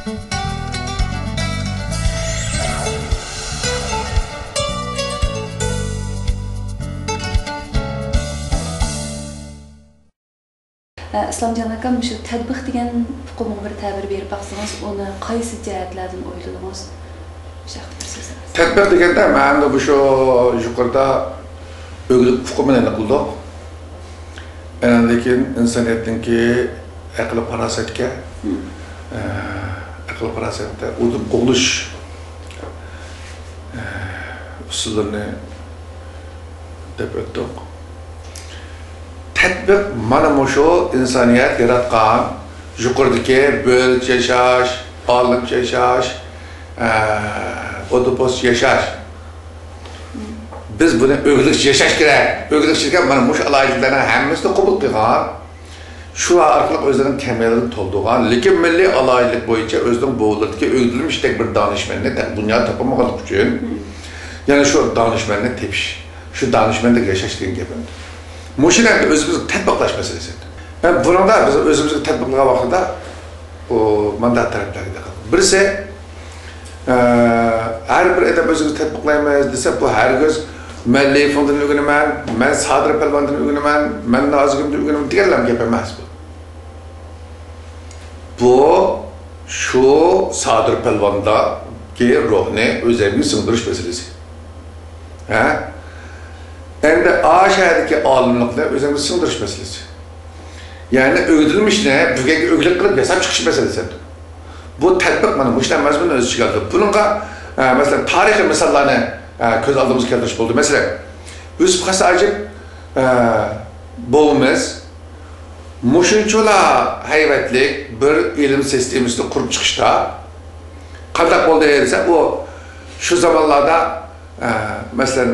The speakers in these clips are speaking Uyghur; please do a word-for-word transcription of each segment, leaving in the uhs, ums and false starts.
ئىسلامجان ئاكام، مۇشۇ تەتبىق دېگەن ئۇقۇمغا بىر تەبىر بېرىپ باقسىڭىز، ئۇنى قايسى جەھەتلەردىن ئويلىدىڭىز؟ مۇشۇ ھەققىدە بىر سۆز. تەتبىق دېگەندە، مەن مۇشۇ يۇقىرىدا ئۆگرىلىك ئۇقۇمىنى ئېنىقلىدۇق. ئاندىن كېيىن ئىنسانىيەتنىڭكى ئەقىل-پاراسەتكە، ئە، ئەقىل-پاراسەتتە ئۇدۇل قوغلىشىش، ئە، ئۇسۇللىرىنى دەپ ئۆتتۇق. تەتبىق مانا مۇشۇ ئىنسانىيەت ياراتقان يۇقىرىدىكى بۆلىچە ياشاش، ئالىمچە ياشاش، ئە، ئوتوپوسچە ياشاش. بىز بۇنى ئۆگرىلىكچە ياشاش كېرەك. ئۆگرىلىكچە دېگەن مانا مۇشۇ ئالاھىدىلىكلەرنىڭ ھەممىسىنى قوبۇل قىلغان. شۇ ئارقىلىق ئۆزلىرىنىڭ كەمالىنى تولدۇرغان، لېكىن مىللىي ئالاھىدىلىك بويىچە ئۆزىنىڭ بوۋىلىرىدىكى ئۆگدۈلمۈشتەك بىر دانىشمەننى دە-، دۇنيادا تاپالمىغانلىقى ئۈچۈن، يەنە شۇ دانىشمەننى تېپىش، شۇ دانىشمەندەك ياشاش دېگەن گەپ ئەمدى. مۇشۇنى ئەمدى ئۆزىمىزگە تەتبىقلاش مەسىلىسى. ھەم بۇنىڭدا بىز ئۆزىمىزگە تەتبىقلىغان ۋاقتىدا، ئۇ مانداق تەرەپلەرگە دىققەت قىلىڭ. بىرسى، ئە، ھەر بىر ئادەم ئۆزىگە تەتبىقلايمىز دېسە، بۇ ھەرگىز مەن لېي فېڭدىن ئۆگىنىمەن، مەن سادىر پەلۋاندىن ئۆگىنىمەن، مەن نازىگۈمدىن ئۆگىنىمەن دېگەنلەم گەپ ئەمەس بۇ. بۇ شۇ سادىر پەلۋاندىكى روھنى ئۆزەمگە سىڭدۈرۈش مەسىلىسى. ھە؟ ئەمدى ئا شەھەردىكى ئالىملىقنى ئۆزەمگە سىڭدۈرۈش مەسىلىسى. يەنى ئۆگىتىلمىشنى بۈگۈنگە ئۆگلۈك قىلىپ ياساپ چىقىش مەسىلىسى. بۇ تەتبىق مانا مۇشۇنداق مەزمۇننى ئۆز ئىچىگە ئالىدۇ. بۇنىڭغا، ئە، مەسىلەن، تارىخىي مىساللارنى، ئە، كۆز ئالدىمىزغا كەلتۈرۈش بولدى. مەسىلەن، يۈسۈپ خاس ھاجىپ، ئە، بوۋىمىز مۇشۇنچىلا ھەيۋەتلىك بىر ئىلىم سىستېمىسىنى قۇرۇپ چىقىشتا قانداق بولدى دېسە، ئۇ شۇ زامانلاردا، ئە، مەسىلەن،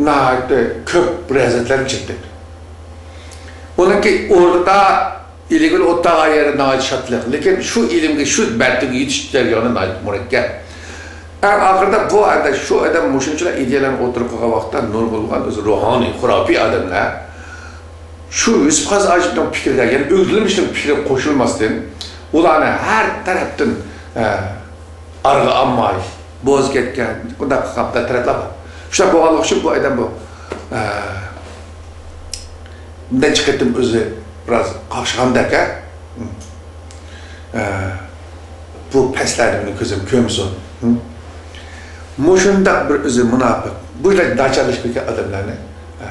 ناھايىتى كۆپ رىيازەتلەرنى چەكتى. ئۇنىڭكى ئورنىدا ئىلگىرى ئولتۇرغان يېرى ناھايىتى شادلىق، لېكىن شۇ ئىلىمگە، شۇ مەرتىۋىگە يېتىش جەريانى ناھايىتى مۇرەككەپ. ئەڭ ئاخىرىدا بۇ ئادەم، شۇ ئادەم مۇشۇنچىلا ئىدىيەلەرنى ئوتتۇرىغا قويغان ۋاقىتتا نۇرغۇنلىغان ئۆزى روھانىي، خۇراپىي ئادەملەر شۇ يۈسۈپ خاس ھاجىپنىڭ پىكرىگە، يەنى ئۆگدۈلمۈشنىڭ پىكرىگە قوشۇلماستىن، ئۇلارنى ھەر تەرەپتىن، ئە، ئارىغا ئالماي، بوز كەتكەن، بۇنداق قىلغان تەرەپلەر بار. شۇنداق بولغانلىقى ئۈچۈن بۇ ئادەم بۇ، ئە، نەچچە قېتىم ئۆزى بىراز قاقشىغاندەك، ھە؟ ئە، بۇ پەسلەردە مېنىڭ كۆزۈم كۆرمىسۇن. مۇشۇنداق بىر ئۆزى مۇناپىق، بۇ ناچارلىشىپ كەتكەن ئادەملەرنى، ئە،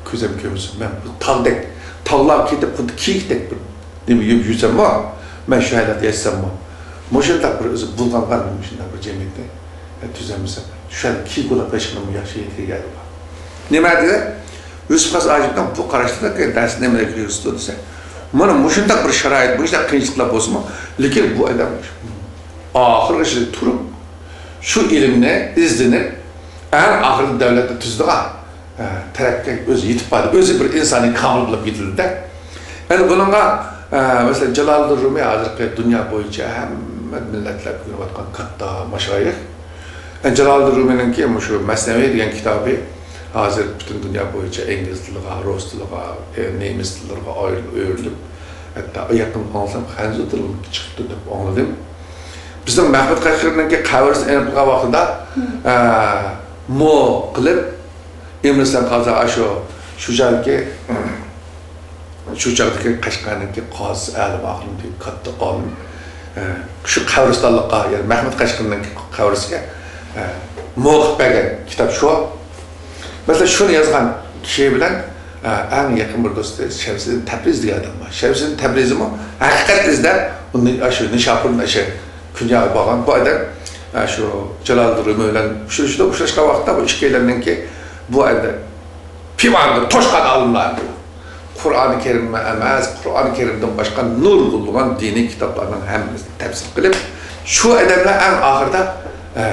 كۆزۈم كۆرمىسۇن. مەن بۇ تاغدەك، تاغلارغا كېتىپ خۇددى كىيىكتەك بىر نېمە يۈرۈپ يۈرسەممۇ، مەن شۇ ھالەتتە ياشىساممۇ، مۇشۇنداق بىر ئۆزى بۇلغانغان مۇشۇنداق بىر جەمئىيەتنى، ئە، تۈزەلمىسەم، شۇ يەردە كىيىك بولۇپ ياشىغىنىممۇ ياخشى دېگەن گەپ بار. نېمە دېدى؟ يۈسۈپ خاس ھاجىپنىڭ بۇ قاراشلىرىغا دەرس نېمىلەرگە كىرگۈزىدۇ دېسە، مانا مۇشۇنداق بىر شارائىت، مۇشۇنداق قىيىنچىلىقلار بولسىمۇ، لېكىن بۇ ئادەم ئاخىرغىچە تۇرۇپ، شۇ ئىلىمنى ئىزدىنىپ، ئەڭ ئاخىرىدا دۆلەتنى تۈزىدىغان، ئە، تەرەپكە ئۆزى يېتىپ باردى. ئۆزى بىر ئىنسانىي كامىل بولۇپ يېتىلدى-دە. يەنى بۇنىڭغا، ئە، مەسىلەن، جالالىدىن رۇمىي ھازىرقى دۇنيا بويىچە ھەممە مىللەتلەر ئۆگىنىۋاتقان كاتتا ماشايىخ. ئە، جالالىدىن رۇمىينىڭكى مۇشۇ مەسنەۋى دېگەن كىتابى ھازىر پۈتۈن دۇنيا بويىچە ئىنگلىز تىلىغا، رۇس تىلىغا، ئە، نېمىس تىللىرىغا ئايرىلىپ، ئۆرۈلۈپ، ھەتتا يېقىندا ئاڭلىسام خەنزۇ تىلىغىمۇ چىقىپتۇ دەپ ئاڭلىدىم. بىزنىڭ مەھمۇد قەشقىرىنىڭكى قەبرىسىنى ئېنىقلىغان ۋاقتىدا، ئە، مو قىلىپ، ئىمىن ھۈسەن قازى ئاشۇ شۇ جايدىكى، شۇ چاغدىكى قەشقەرنىڭكى قازىسى، ئالىم ئاخۇنۇم دېگەن كاتتا ئالىم، ئە، شۇ قەبرىستانلىققا، يەنى مەھمۇد قەشقىرىنىڭكى قەبرىسىگە، ئە، مو قىلىپ بەرگەن كىتاب شۇ. مەسىلەن، شۇنى يازغان كىشى بىلەن، ئە، ئەڭ يېقىن بىر دوستى شەمسىدىن تەبرىزى دېگەن ئادەم بار. شەمسىدىن تەبرىزىمۇ ھەقىقەت ئىزدەپ، ئۇنى، ئاشۇ نىشاپۇردىن ئاشۇ كۈنياغا بارغان بۇ ئادەم، ئە، شۇ جالالىدىن رۇمىي بىلەن ئۇچرىشىدۇ. ئۇچراشقان ۋاقىتتا بۇ ئىككىيلەننىڭكى بۇ ئەمدى پىۋانغا توشقان ئالىملار. قۇرئانى كەرىم ئەمەس، قۇرئانى كەرىمدىن باشقا نۇرغۇنلىغان دىنىي كىتابلارنىڭ ھەممىسىنى تەپسىر قىلىپ، شۇ ئادەملەر ئەڭ ئاخىرىدا، ئە،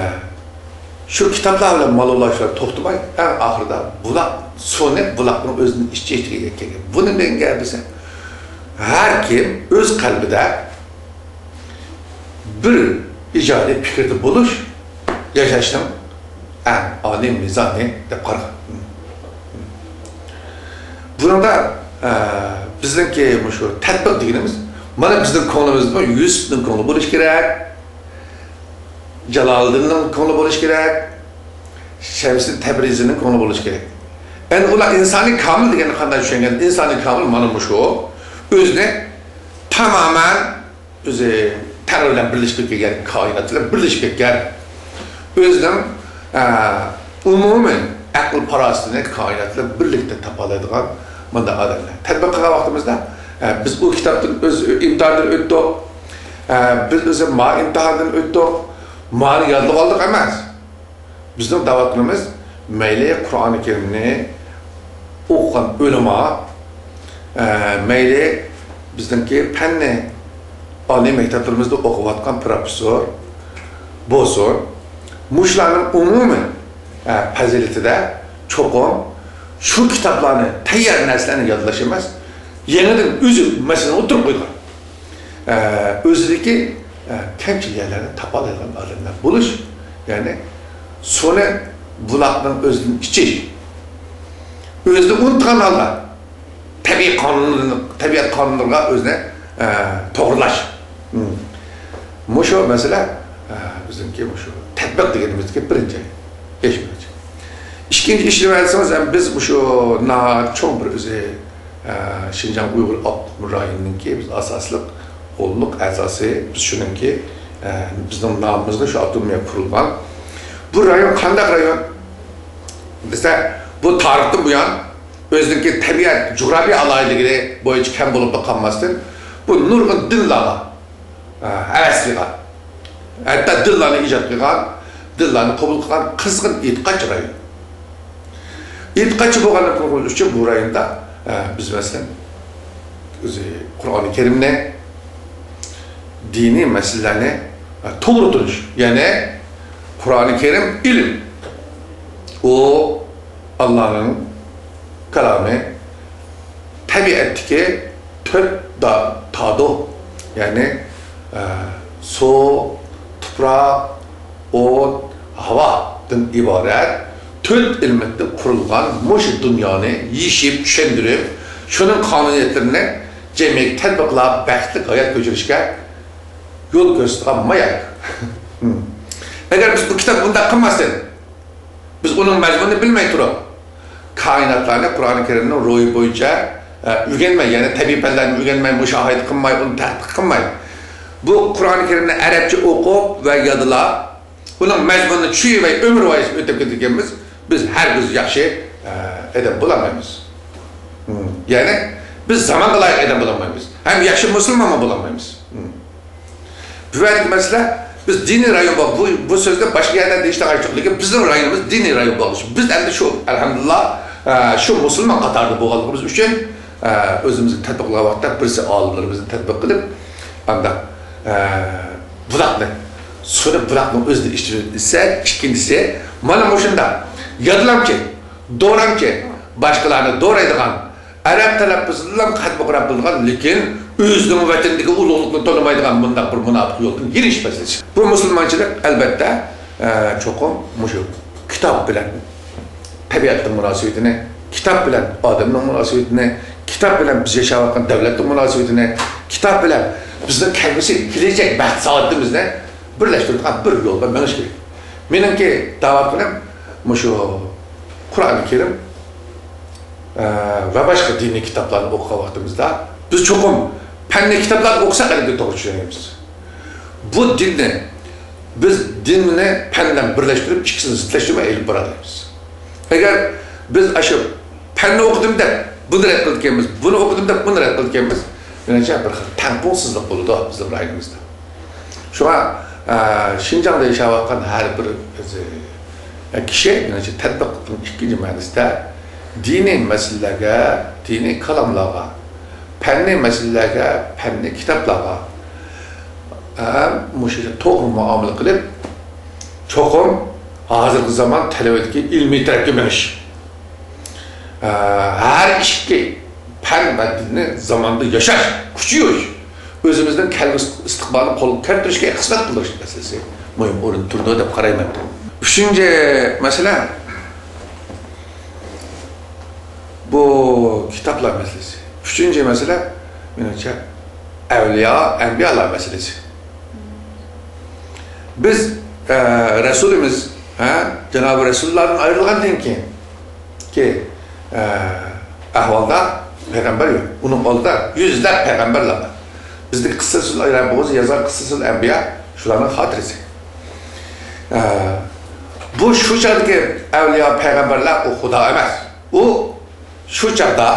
شۇ كىتابلار بىلەن مال ئۇلاشلار توختىماي، ئەڭ ئاخىرىدا بۇلاق سۇنى بۇلاقنىڭ ئۆزىنىڭ ئىچىگە يەتكەن. بۇنى مەن گەپ دېسەم، ھەر كىم ئۆز قەلبىدە بىر ئىجادىي پىكىردە بولۇش ياشاشنىڭ ئەڭ ئالىي مىزانى دەپ قارىغان. بۇنىڭدا، ئە، بىزنىڭكى مۇشۇ تەتبىق دېگىنىمىز مانا بىزنىڭ كۆڭلىمىزدىمۇ يۈسۈپنىڭ كۆڭلى بولۇشى كېرەك، جالالىدىننىڭ كۆڭلى بولۇشى كېرەك، شەمسىدىن تەبرىزىنىڭ كۆڭلى بولۇشى كېرەك. ئەمدى ئۇلار ئىنسانى كامىل دېگەننى قانداق چۈشەنگەن؟ ئىنسانى كامىل مانا مۇشۇ. ئۆزىنى تامامەن ئۆزى تەڭرى بىلەن بىرلىشىپ كەتكەن، كائىنات بىلەن بىرلىشىپ كەتكەن. ئۆزىنىڭ، ئە، ئومۇمىي ئەقىل-پاراسىتىنى كائىنات بىلەن بىرلىكتە تاپالايدىغان مۇنداق ئادەملەر. تەتبىق قىلغان ۋاقتىمىزدا، ئە، بىز ئۇ كىتابتىن ئۆز ئىمتىھاندىن ئۆتتۇق. ئە، بىز ئۆزى ما ئىمتىھاندىن ئۆتتۇق. مانى يادلىۋالدۇق ئەمەس. بىزنىڭ دەۋاتقىنىمىز، مەيلى قۇرئانى كەرىمنى ئوقۇغان ئۆلىما، ئە، مەيلى بىزنىڭكى پەننى ئالىي مەكتەپلىرىمىزدە ئوقۇۋاتقان پروفېسسور بولسۇن، مۇشۇلارنىڭ ئومۇمىي، ئە، پەزىلىتىدە چوقۇم شۇ كىتابلارنى، تەييار نەرسىلەرنى يادلاش ئەمەس، يېڭىدىن ئۆزى مەسىلىنى ئوتتۇرىغا قويغان. ئە، ئۆزىدىكى، ئە، كەمچىل يەرلەرنى تاپالايدىغان ئادەملەر بولۇش، يەنى سۇنى بۇلاقنىڭ ئۆزىدىن ئىچىش، ئۆزىنى ئۇنتۇغان ھالدا تەبىئىي قانۇنلىرىنى، تەبىئەت قانۇنلىرىغا ئۆزىنى، ئە، توغرىلاش. مم. مۇشۇ مەسىلە، ئە، بىزنىڭكى مۇشۇ تەتبىق دېگىنىمىزدىكى بىرىنچى ئىش. ئىككىنچى ئىش نېمە دېسىڭىز، ھەم بىز مۇشۇ ناھايىتى چوڭ بىر ئۆزى، ئە، شىنجاڭ ئۇيغۇر ئاپتونوم رايونىنىڭكى بىز ئاساسلىق غوللۇق ئەزاسى، بىز شۇنىڭكى، ئە، بىزنىڭ نامىمىزغا شۇ ئاپتونومىيە قۇرۇلغان. بۇ رايون قانداق رايون دېسە، بۇ تارىختىن بۇيان ئۆزىنىڭكى تەبىئەت، جۇغراپىيە ئالاھىدىلىكى بويىچە كەم بولۇپلا قالماستىن، بۇ نۇرغۇن دىنلارغا، ئە، ھەۋەس قىلغان، ھەتتا دىنلارنى ئىجاد قىلغان، دىنلارنى قوبۇل قىلغان قىزغىن ئېتىقادچى رايون. ئېتىقادچى بولغانلىقىمىز ئۈچۈن بۇ رايوندا، ئە، بىز، مەسىلەن، ئۆزى قۇرئانى كەرىمنى، دىنىي مەسىلىلەرنى، ئە، توغرا تونۇش، يەنى قۇرئانى كەرىم ئىلىم. ئۇ ئاللانىڭ كالامى، تەبىئەتتىكى تۆت دا-، تادۇ، يەنى، ئە، سۇ، تۇپراق، ئوت، ھاۋادىن ئىبارەت تۆت ئېلېمېنتتىن قۇرۇلغان مۇشۇ دۇنيانى يېشىپ، چۈشەندۈرۈپ، شۇنىڭ قانۇنىيەتلىرىنى جەمئىيەتكە تەتبىقلاپ، بەختلىك ھايات كۆچۈرۈشكە يول كۆرسىتىدىغان ماياك. ئەگەر بىز بۇ كىتاب بۇنداق قىلماستىن، بىز ئۇنىڭ مەزمۇنىنى بىلمەي تۇرۇپ، كائىناتلارنى قۇرئانى كەرىمنىڭ روھى بويىچە، ئە، ئۆگەنمەي، يەنى تەبىئىي پەنلەرنى ئۆگەنمەي، مۇشاھىدە قىلماي، ئۇنى تەتقىق قىلماي، بۇ قۇرئانى كەرىمنى ئەرەبچە ئوقۇپ ۋە يادلاپ، ئۇنىڭ مەزمۇنىنى چۈشىنىۋەي ئۆمۈر ۋايىسى ئۆتۈپ كېتىدىكەنمىز، بىز ھەرگىز ياخشى، ئە، ئادەم بولالمايمىز. ھىم. يەنى بىز زامانغا لايىق ئادەم بولالمايمىز. ھەم ياخشى مۇسۇلمانمۇ بولالمايمىز. ھىم. بۇ يەردىكى مەسىلە، بىز دىنىي رايون بول-، بۇ، بۇ سۆزنى باشقا يەردە دېيىشتە ئايچۇقلۇق، لېكىن بىزنىڭ رايونىمىز دىنىي رايون بولۇشى. بىز ئەمدى شۇ، ئەلھەمدۇلىللا، ئە، شۇ مۇسۇلمان قاتارىدا بولغانلىقىمىز ئۈچۈن، ئە، ئۆزىمىزگە تەتبىق قىلغان ۋاقىتتا بىرسى ئالىملىرىمىزنى تەتبىق قىلىپ، ئانداق، ئە، بۇلاقنى، سۇنى بۇلاقنىڭ ئۆزىدىن ئىچىمىز دېسەك، ئىككىنچىسى، مانا مۇشۇنداق يادلامچى، دورامچى، باشقىلارنى دورايدىغان، ئەرەب تەلەپپۇزىدىلا خەتمە قۇرئان قىلىدىغان، لېكىن ئۆزىنىڭ ۋەتىنىدىكى ئۇلۇغلۇقنى تونۇمايدىغان مۇنداق بىر مۇناپىق يولدىن يېنىش مەسىلىسى. بۇ مۇسۇلمانچىلىق، ئەلۋەتتە، ئە، چوقۇم مۇشۇ كىتاب بىلەن تەبىئەتنىڭ مۇناسىۋىتىنى، كىتاب بىلەن ئادەمنىڭ مۇناسىۋىتىنى، كىتاب بىلەن بىز ياشاۋاتقان دەۋلەتنىڭ مۇناسىۋىتىنى، كىتاب بىلەن بىزنىڭ كەلگۈسى، كېلەچەك بەخت-سائادىتىمىزنى بىرلەشتۈرىدىغان بىر يول بىلەن مېڭىش كېرەك. مېنىڭكى دەۋاتقىنىم مۇشۇ قۇرئانى كەرىم، ئە، ۋە باشقا دىنىي كىتابلارنى ئوقۇغان ۋاقتىمىزدا بىز چوقۇم پەننىي كىتابلارنى ئوقۇساق، ئەلۋەتتە توغرا چۈشىنەلەيمىز. بۇ دىننى، بىز دىننى پەن بىلەن بىرلەشتۈرۈپ، ئىككىسىنى زىتلاشتۇرماي ئېلىپ بارالايمىز. ئەگەر بىز ئاشۇ پەننى ئوقۇدۇم دەپ بۇنى رەت قىلىدىكەنمىز، بۇنى ئوقۇدۇم دەپ بۇنى رەت قىلىدىكەنمىز، مېنىڭچە بىر خىل تەڭپۇڭسىزلىق بولىدۇ بىزنىڭ رايونىمىزدا. شۇڭا، ئە، شىنجاڭدا ياشاۋاتقان ھەر بىر ئۆزى، ئە، كىشى، مېنىڭچە، تەتبىقلىقنىڭ ئىككىنچى مەنىسىدە دىنىي مەسىلىلەرگە دىنىي كالاملارغا، پەننىي مەسىلىلەرگە پەننىي كىتابلارغا، ئە، مۇشۇ توغرا مۇئامىلە قىلىپ، چوقۇم ھازىرقى زامان تەلىپىدىكى ئىلمىي تەرەپكە مېڭىش. ئە، ھەر ئىككى پەن ۋە دىننى زاماندا ياشاش، كۈچىيىش، ئۆزىمىزنىڭ كەلگۈسى ئىستىقبالىنى قولغا كەلتۈرۈشكە خىزمەت قىلدۇرۇش مەسىلىسى مۇھىم ئورۇندا تۇرىدۇ دەپ قارايمەن. ئۈچىنچى مەسىلە، بۇ كىتابلار مەسىلىسى. ئۈچىنچى مەسىلە، مېنىڭچە، ئەۋلىيا، ئەنبىيالار مەسىلىسى. بىز، ئە، رەسۇلىمىز، ھە، جانابى رەسۇلۇللادىن ئايرىلغاندىن كېيىنكى، ئە، ئەھۋالدا پەيغەمبەر يوق. ئۇنىڭ ئالدىدا يۈزلەپ پەيغەمبەرلەر بار. بىزدىكى قىسسەسۇل ئەنبىيا، بۇ يازغان قىسسەسۇل ئەنبىيا شۇلارنىڭ خاتىرىسى. ئە، بۇ شۇ چاغدىكى ئەۋلىيا پەيغەمبەرلەر ئۇ خۇدا ئەمەس. ئۇ شۇ چاغدا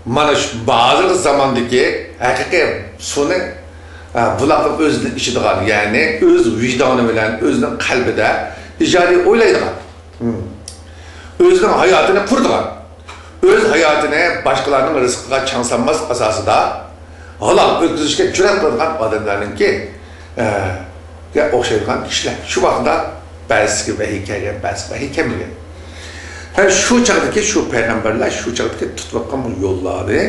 مانا شۇ ھازىرقى زاماندىكى ھەقىقىي سۇنى، ئە، بۇلاقنىڭ ئۆزىدىن ئىچىدىغان، يەنى ئۆز ۋىجدانى بىلەن ئۆزىنىڭ قەلبىدە ئىجادىي ئويلايدىغان، ھىم، ئۆزىنىڭ ھاياتىنى قۇرىدىغان، ئۆز ھاياتىنى باشقىلارنىڭ رىزقىغا چاڭ سالماسلىق ئاساسىدا ھالال ئۆتكۈزۈشكە جۈرئەت قىلىدىغان ئادەملەرنىڭكى، ئە، گە ئوخشايدىغان كىشىلەر. شۇ ۋاقىتتا بەزىسىگە ۋەھىي كەلگەن، بەزىسىگە ۋەھىي كەلمىگەن. ھە، شۇ چاغدىكى شۇ پەيغەمبەرلەر شۇ چاغدىكى تۇتۇۋاتقان بۇ يوللارنى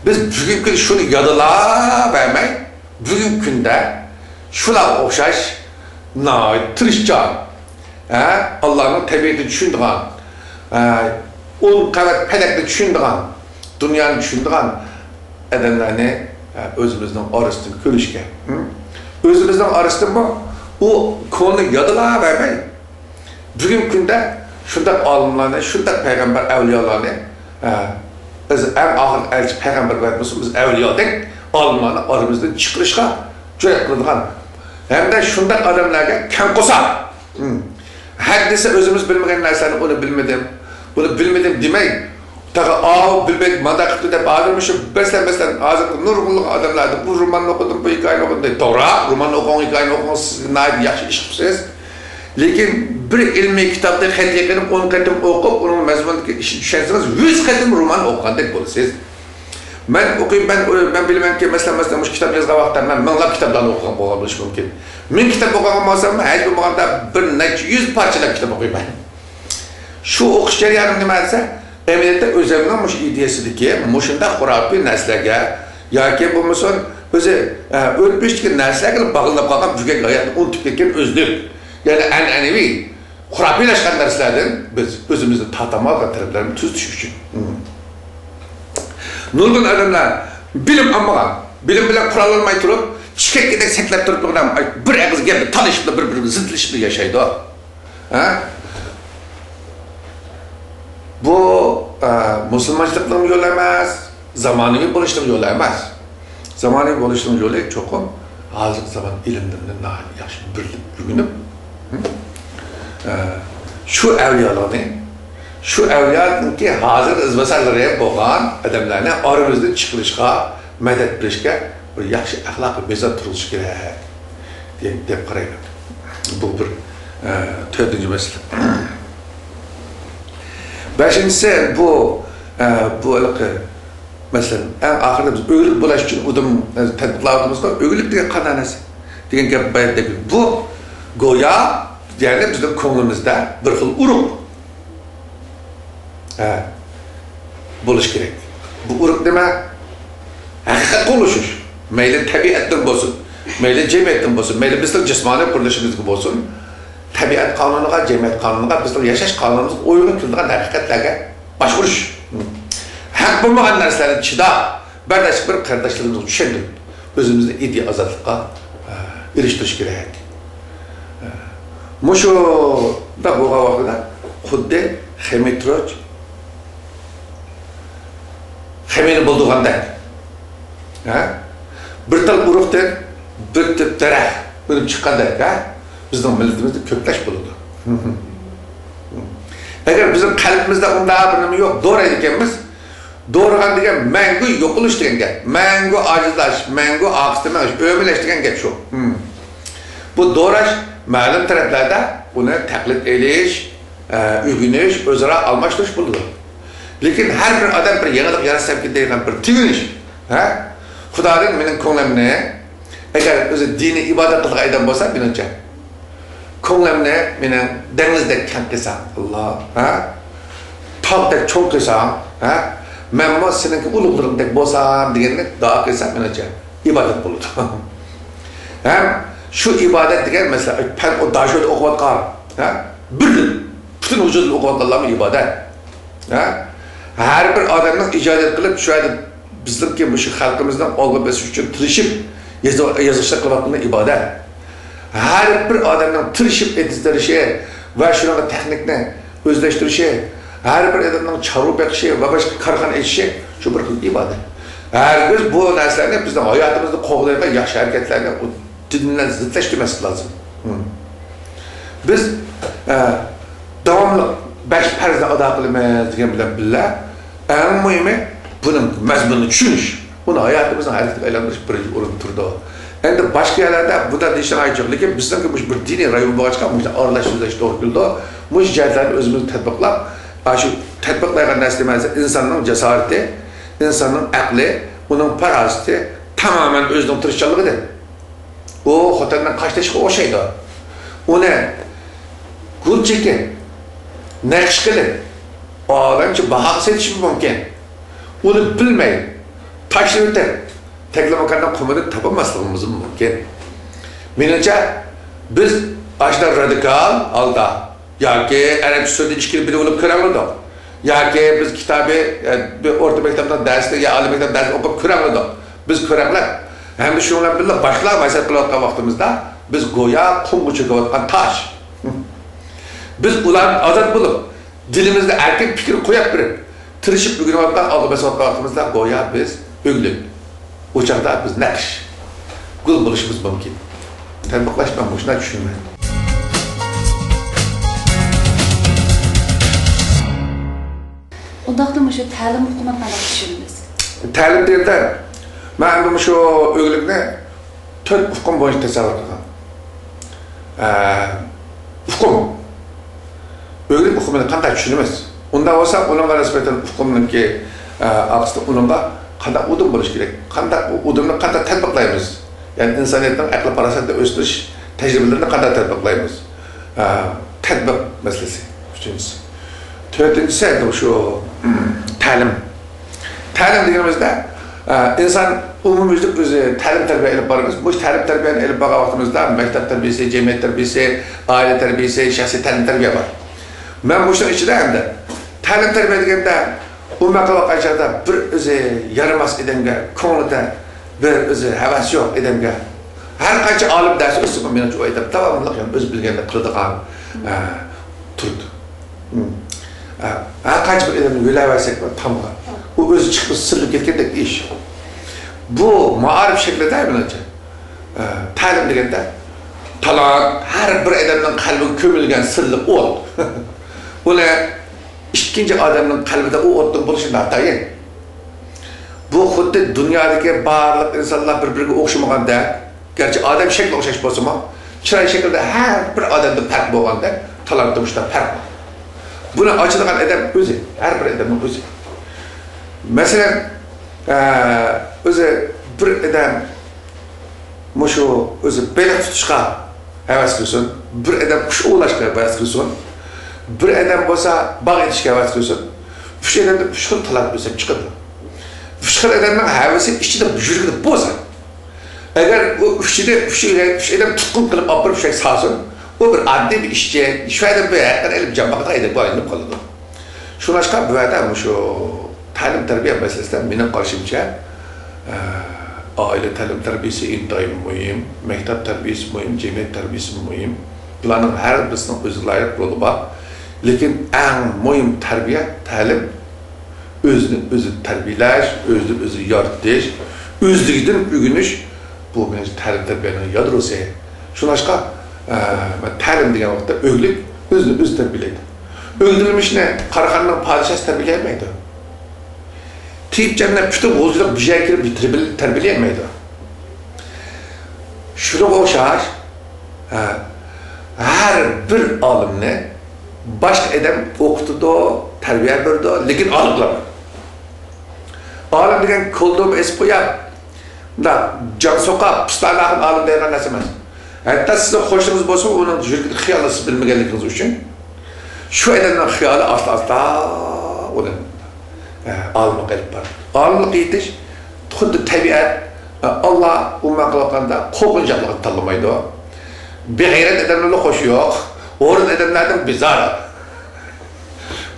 بىز بۈگۈنكى كۈندە شۇنى يادىلاۋەرمەي، بۈگۈنكى كۈندە شۇلارغا ئوخشاش ناھايىتى تىرىشچان، ھە، ئاللانىڭ تەبىئىتىنى چۈشىنىدىغان، ھە، ئون قەۋەت پەلەكنى چۈشىنىدىغان، دۇنيانى چۈشىنىدىغان ئادەملەرنى، ھە، ئۆزىمىزنىڭ ئارىسىدىن كۆرۈشكە، ھىم؟ ئۆزىمىزنىڭ ئارىسىدىنمۇ ئۇ كونىنى يادىلاۋەرمەي، بۈگۈنكى كۈندە شۇنداق ئالىملارنى، شۇنداق پەيغەمبەر، ئەۋلىيالارنى، ئە، بىز ئەڭ ئاخىرقى ئەلچى پەيغەمبەر بولمىسۇن، بىز ئەۋلىيادەك ئالىملارنى ئارىمىزدىن چىقىرىشقا جۈرئەت قىلىدىغان ھەمدە شۇنداق ئادەملەرگە كەڭ قورساق، ھە دېسە، ئۆزىمىز بىلمىگەن نەرسىنى ئۇنى بىلمىدىم، بۇنى بىلمىدىم دېمەي، تېخى ئاۋۇ بىلمەيدۇ، مانداق قىپتۇ دەپ، ھازىر مۇشۇ، مەسىلەن، مەسىلەن، ھازىرقى نۇرغۇنلىغان ئادەملەردىن بۇ روماننى ئوقۇدۇم، بۇ ھېكايىنى ئوقۇدۇم دەيدۇ. توغرا، روماننى ئوقۇڭ، ھېكايىنى ئوقۇڭ، سىز ناھايىتى ياخشى ئىش قىپسىز. لېكىن بىر ئىلمىي كىتابنى خېلى يېقىنىپ ئون قېتىم ئوقۇپ، ئۇنىڭ مەزمۇنىدىكى ئىشنى چۈشەنسىڭىز، يۈز قېتىم رومان ئوقۇغاندەك بولىسىز. مەن ئوقۇيمەن، مەن، مەن بىلىمەنكى، مەسىلەن، مەسىلەن، مۇشۇ كىتاب يازغان ۋاقىتتا مەن مىڭلاپ كىتابلارنى ئوقۇغان بولغان بولۇشى مۇمكىن. مىڭ كىتاب ئوقۇغان بولسام، ھەج بولمىغاندا بىر نەچچە يۈز پارچىلاپ كىتاب ئوقۇيمەن. شۇ ئوقۇش جەريانىم نېمە دېسە، ئەمەلىيەتتە ئۆزۈمنىڭ مۇشۇ ئىدىيەسىدىكى مۇشۇنداق خۇراپىي نەرسىلەرگە ياكى بولمىسۇن ئۆزى، ئە، ئۆتمۈشتىكى نەرسىلەرگە باغلىنىپ قالغان بۈگۈنكى ھاياتنى ئۇنتۇپ كەتكەن ئۆزلۈك، يەنى ئەنئەنىۋى خۇراپىيلاشقان نەرسىلەردىن بىز ئۆزىمىزنى تارتالمايدىغان تەرەپلەرنى تۈزىتىش ئۈچۈن. نۇرغۇن ئادەملەر بىلىم ئالمىغان، بىلىم بىلەن قوراللانماي تۇرۇپ، چېكەتكىدەك سەكرەپ تۇرۇپ، بىر ئىككى ئادەم بىر ئېغىز گەپنى تالىشىپلا، بىر-بىرى بىلەن زىتلىشىپلا ياشايدۇ. ھە؟ بۇ، ئە، مۇسۇلمانچىلىقنىڭ يولى ئەمەس، زامانىۋى بولۇشنىڭ يولى ئەمەس. زامانىۋى بولۇشنىڭ يولى چوقۇم ھازىرقى زامان ئىلىملىرىنى ناھايىتى ياخشى بىلىپ، ئۆگىنىپ، ھە؟ ئە، شۇ ئەۋلىيالارنى، شۇ ئەۋلىيانىڭكى ھازىر ئىزباسارلىرى بولغان ئادەملەرنى ئارىمىزدىن چىقىرىشقا مەدەت بېرىشكە بىر ياخشى ئەخلاقىي مىزان تۇرغۇزۇش كېرەك دېگەن دەپ قارايمەن. بۇ بىر، ئە، تۆتىنچى مەسىلە. بەشىنچىسى، بۇ، ئە، بۇ ھېلىقى، مەسىلەن، ئەڭ ئاخىرىدا بىز ئۆگىلىك بولاش ئۈچۈن ئۇدۇم، ئە، تەتبىقلاۋاتىمىزغۇ، ئۆگىلىك دېگەن قانداق نەرسە دېگەن گەپ بايا دەپ، بۇ گويا، يەنى بىزنىڭ كۆڭلىمىزدە بىر خىل ئۇرۇق. ھە، بولۇش كېرەك. بۇ ئۇرۇق نېمە؟ ھەقىقەتكە ئۇلىشىش. مەيلى تەبىئەتتىن بولسۇن، مەيلى جەمئىيەتتىن بولسۇن، مەيلى بىزنىڭ جىسمانىي قۇرۇلۇشىمىزدا بولسۇن، تەبىئەت قانۇنىغا، جەمئىيەت قانۇنىغا، بىزنىڭ ياشاش قانۇنىمىزغا ئۇيغۇن كېلىدىغان ھەقىقەتلەرگە باشقۇرۇش. ھەق بولمىغان نەرسىلەرنى چىداپ، بەرداشلىق بېرىپ، قېرىنداشلىرىمىزغا چۈشەندۈرۈپ، ئۆزىمىزنى ئىدىيە ئازادلىققا، ئە، ئېرىشتۈرۈش كېرەك. ئە، مۇشۇنداق بولغان ۋاقتىدا خۇددى خېمىتروچ خېمىرنى بۇلدۇغاندەك، ھە؟ بىر تال ئۇرۇقتىن بىر تۈپ دەرەخ ئۈنۈپ چىققاندەك، ھە؟ بىزنىڭ مىللىتىمىزدە كۆپلەش بولىدۇ. ئەگەر بىزنىڭ قەلبىمىزدە ئۇنداق بىر نېمە يوق، دورايدىكەنمىز، دورىغان دېگەن مەڭگۈ يوقىلىش دېگەن گەپ. مەڭگۈ ئاجىزلاش، مەڭگۈ ئارقىسىدا مېڭىش، ئۆمىلەش دېگەن گەپ شۇ. ھىم. بۇ دوراش مەلۇم تەرەپلەردە ئۇنى تەقلىد ئېلىش، ئە، ئۆگىنىش، ئۆزئارا ئالماشتۇرۇش بولىدۇ. لېكىن ھەر بىر ئادەم بىر يېڭىلىق ياراتسامكىن دەيدىغان بىر تىۋىنىش، ھە؟ خۇدادىن مېنىڭ كۆڭلۈمنى، ئەگەر ئۆزى دىنىي ئىبادەت قىلىدىغان ئادەم بولسا، مېنىڭچە، كۆڭلۈمنى مېنىڭ دېڭىزدەك كەڭ قىلساڭ، ئاللا، ھە؟ تاغدەك چوڭ قىلساڭ، ھە؟ مەنمۇ سېنىڭكى ئۇلۇغلىرىڭدەك بولسام دېگەندەك دۇئا قىلسا، مېنىڭچە، ئىبادەت بولىدۇ. ھەم شۇ ئىبادەت دېگەن، مەسىلەن، پەن ئۇ داشۆدە ئوقۇۋاتقان، ھە؟ بىردىن، پۈتۈن ۋۇجۇدىدا ئوقۇۋاتقانلارمۇ ئىبادەت. ھە؟ ھەر بىر ئادەمنىڭ ئىجادىيەت قىلىپ، شۇ يەردە بىزنىڭكى مۇشۇ خەلقىمىزنىڭ ئالغا بېسىش ئۈچۈن تىرىشىپ يېزا-، يېزىقچىلىق قىلىۋاتقىنىدىن ئىبارەت. ھەر بىر ئادەمنىڭ تىرىشىپ ئېتىزدىرىشى ۋە شۇنىڭغا تېخنىكنى ئۆزلەشتۈرۈشى، ھەر بىر ئادەمنىڭ چارۋا بېقىشى ۋە باشقا كارخانا ئېچىشى شۇ بىر خىل ئىبادەت. ھەرگىز بۇ نەرسىلەرنى بىزنىڭ ھاياتىمىزنى قوغدايدىغان ياخشى ھەرىكەتلەرنى دىن بىلەن زىتلاشتۇرماسلىق لازىم. بىز، ئە، داۋاملىق بەش پەرزنى ئادا قىلىمىز دېگەن بىلەن بىللە، ئەڭ مۇھىمى بۇنىڭ مەزمۇنىنى چۈشىنىش، ئۇنى ھاياتىمىزنىڭ ھەرىكىتىگە ئايلاندۇرۇش بىرىنچى ئورۇندا تۇرىدۇ. ئەمدى باشقا يەرلەردە بۇنداق دېيىشنىڭ ھاجىتى يوق، لېكىن بىزنىڭكى مۇشۇ بىر دىنىي رايون بولغاچقا، مۇشۇنداق ئارىلاشتۇرۇش توغرا كېلىدۇ. مۇشۇ جەھەتلەرنى ئۆزىمىز تەتبىقلاپ، ئاشۇ تەتبىقلايدىغان نەرسە نېمە دېسە، ئىنساننىڭ جاسارىتى، ئىنساننىڭ ئەقلى، ئۇنىڭ پاراسىتى تامامەن ئۆزىنىڭ تىرىشچانلىقىدىن. ئۇ خوتەندىن قاچتېشىغا ئوخشايدۇ. ئۇنى گۈل چېكىپ، نەقىش قىلىپ، ئالەمچە باھاغا سېتىشمۇ مۇمكىن. ئۇنى بىلمەي، تاشلىۋېتىپ، تەكلىماكاننىڭ قۇمىدىن تاپالماسلىقىمىزمۇ مۇمكىن. مېنىڭچە، بىز ئاشۇنداق رادىكال ھالدا ياكى ئەرەبچە سۆزنى ئىچكىرى بىلىۋېلىپ كۆرەڭلىدۇق. ياكى بىز كىتابى، ئە، بىر ئوتتۇرا مەكتەپنىڭ دەرسىنى يا ئالىي مەكتەپ دەرسىنى ئوقۇپ كۆرەڭلىدۇق. بىز كۆرەڭلەپ، ھەمدە شۇنىڭ بىلەن بىللە باشقىلارغا ۋەسىيەت قىلىۋاتقان ۋاقتىمىزدا، بىز گويا قۇمغا چۆكۈۋاتقان تاش. بىز ئۇلاردىن ئازاد بولۇپ، دىلىمىزدا ئەركىن پىكىر قويۇپ بېرىپ، تىرىشىپ ئۆگىنىۋاتقان، ئالغا بېسىۋاتقان ۋاقتىمىزدا گويا بىز ئۆگلۈك. ئۇ چاغدا بىز نەقىش، گۈل بولۇشىمىز مۇمكىن. تەتبىقلاش مەن مۇشۇنداق چۈشىنىمەن. ئۇنداقتا مۇشۇ تەلىم ئۇقۇمىنى قانداق چۈشىنىمىز؟ تەلىم دېگەندە، مەن ئەمدى مۇشۇ ئۆگلۈكنى تۆت ئۇقۇم بويىچە تەسەۋۋۇر قىلغان. ئە، ئۇقۇم. ئۆگلۈك ئۇقۇمىنى قانداق چۈشىنىمىز؟ ئۇنداق بولسا، ئۇنىڭغا نىسبەتەن ئۇقۇمنىڭكى، ئە، ئارقىسىدا ئۇنىڭغا قانداق ئۇدۇم بولۇشى كېرەك؟ قانداق ئۇ ئۇدۇمنى قانداق تەتبىقلايمىز؟ يەنى ئىنسانىيەتنىڭ ئەقلىي پاراسەتنى ئۆستۈرۈش تەجرىبىلىرىنى قانداق تەتبىقلايمىز؟ ئە، تەتبىق مەسىلىسى، ئۈچىنچىسى. تۆتىنچىسى، شۇ، تەلىم. تەلىم دېگىنىمىزدە، ئە، ئىنسان ئومۇميۈزلۈك ئۆزى تەلىم تەربىيە ئېلىپ بارىمىز. بۇ تەلىم تەربىيەنى ئېلىپ بارغان ۋاقتىمىزدا مەكتەپ تەربىيەسى، جەمئىيەت تەربىيەسى، ئائىلە تەربىيەسى، شەخسىي تەلىم تەربىيە بار. مەن مۇشۇنىڭ ئىچىدە ئەمدى تەلىم تەربىيە دېگەندە، ئومۇمەن قىلىۋاتقان چاغدا بىر ئۆزى يارىماس ئادەمگە، كۆڭلىدە بىر ئۆزى ھەۋەس يوق ئادەمگە، ھەر قانچە ئالىم دەرس ئۆتسىمۇ، مېنىڭچە ئۇ ئادەم داۋاملىق يەنە ئۆزى بىلگەننى قىلىدىغان، ئە، تۇرىدۇ. ئە، ھەر قانچە بىر ئادەمنى يۆلەۋەرسەكمۇ تامغا، ئۇ ئۆزى چىقىپ سىرلىپ كەتكەندەك ئىش. بۇ مائارىپ شەكلىدە مېنىڭچە، ئە، تەلىم دېگەندە، تالانت ھەر بىر ئادەمنىڭ قەلبىگە كۆمۈلگەن سىرلىق ئوت. ئۇنى ئىككىنچى ئادەمنىڭ قەلبىدە ئۇ ئوتنىڭ بولۇشى ناتايىن. بۇ خۇددى دۇنيادىكى بارلىق ئىنسانلار بىر-بىرىگە ئوخشىمىغاندەك، گەرچە ئادەم شەكلى ئوخشاش بولسىمۇ، چىراي شەكلىدە ھەر بىر ئادەمدە پەرق بولغاندەك، تالانتتا مۇشۇنداق پەرق بار. بۇنى ئاچىدىغان ئادەم ئۆزى، ھەر بىر ئادەمنىڭ ئۆزى. مەسىلەن، ئە، ئۆزى بىر ئادەم مۇشۇ ئۆزى بېلىق تۇتۇشقا ھەۋەس قىلسۇن، بىر ئادەم قۇش ئوۋلاشقا ھەۋەس قىلسۇن، بىر ئادەم بولسا باغ ئېتىشكە ھەۋەس قىلسۇن، ئۈچ ئادەمدە ئۈچ خىل تالانت ئۆسۈپ چىقىدۇ. ئۈچ خىل ئادەمنىڭ ھەۋىسى ئىچىدە، يۈرىكىدە بولسا، ئەگەر ئۇ ئۈچىدە ئۈچ، ئۈچ ئادەم تۇتقۇن قىلىپ ئاپىرىپ شۇ يەرگە سالسۇن، ئۇ بىر ئاددىي بىر ئىشچى، شۇ ئادەم بىر ھەققىنى ئېلىپ جان باقىدىغان ئادەمگە ئايلىنىپ قالىدۇ. شۇڭلاشقا بۇ يەردە مۇشۇ تەلىم تەربىيە مەسىلىسىدە مېنىڭ قارىشىمچە، ئە، ئائىلە تەلىم تەربىيىسى ئىنتايىن مۇھىم، مەكتەپ تەربىيىسى مۇھىم، جەمئىيەت تەربىيىسى مۇھىم. بۇلارنىڭ ھەر بىرسىنىڭ ئۆزىگە لايىق رولى بار. لېكىن ئەڭ مۇھىم تەربىيە، تەلىم، ئۆزىنى ئۆزى تەربىيەلەش، ئۆزىنى ئۆزى يارىتىش، ئۆزلۈكىدىن ئۆگىنىش، بۇ مېنىڭچە تەلىم تەربىيەنىڭ يادروسى. شۇڭلاشقا، ئە، مەن تەلىم دېگەن ۋاقىتتا ئۆگلۈك ئۆزىنى ئۆزى تەربىيەلەيدۇ. ئۆگدۈلمىشنى قاراخانىينىڭ پادىشاھى تەربىيەلىيەلمەيدۇ. تېيىپچاننى پۈتۈن غۇلجىلىق بىر يەرگە كىرىپ بىر تەربىيەلىيەلمەيدۇ. شۇنىڭغا ئوخشاش، ھە، ھەر بىر ئالىمنى باشقا ئادەم ئوقۇتىدۇ، تەربىيە بېرىدۇ، لېكىن ئالىم قىلالمايدۇ. ئالىم دېگەن كولدۇرما ئېسىپ قويۇپ، مۇنداق جان سوقۇپ، پۇستاناخۇن ئالىم دەيدىغان نەرسە ئەمەس. ھەتتا سىزنىڭ قوشنىڭىز بولسىمۇ، ئۇنىڭ يۈرىكىدە خىيالنى سىز بىلمىگەنلىكىڭىز ئۈچۈن، شۇ ئادەمنىڭ خىيالى ئاستا-ئاستا ئۇنى، ئە، ئالىملىققا ئېلىپ بارىدۇ. ئالىملىققا يېتىش خۇددى تەبىئەت، ئە، ئاللا ئومۇمەن قىلىۋاتقاندا قورقۇنچاقلىقنى تاللىمايدۇ. بىغەيرەت ئادەملەرنىڭ خوشى يوق، ھورۇن ئادەملەردىن بىزار.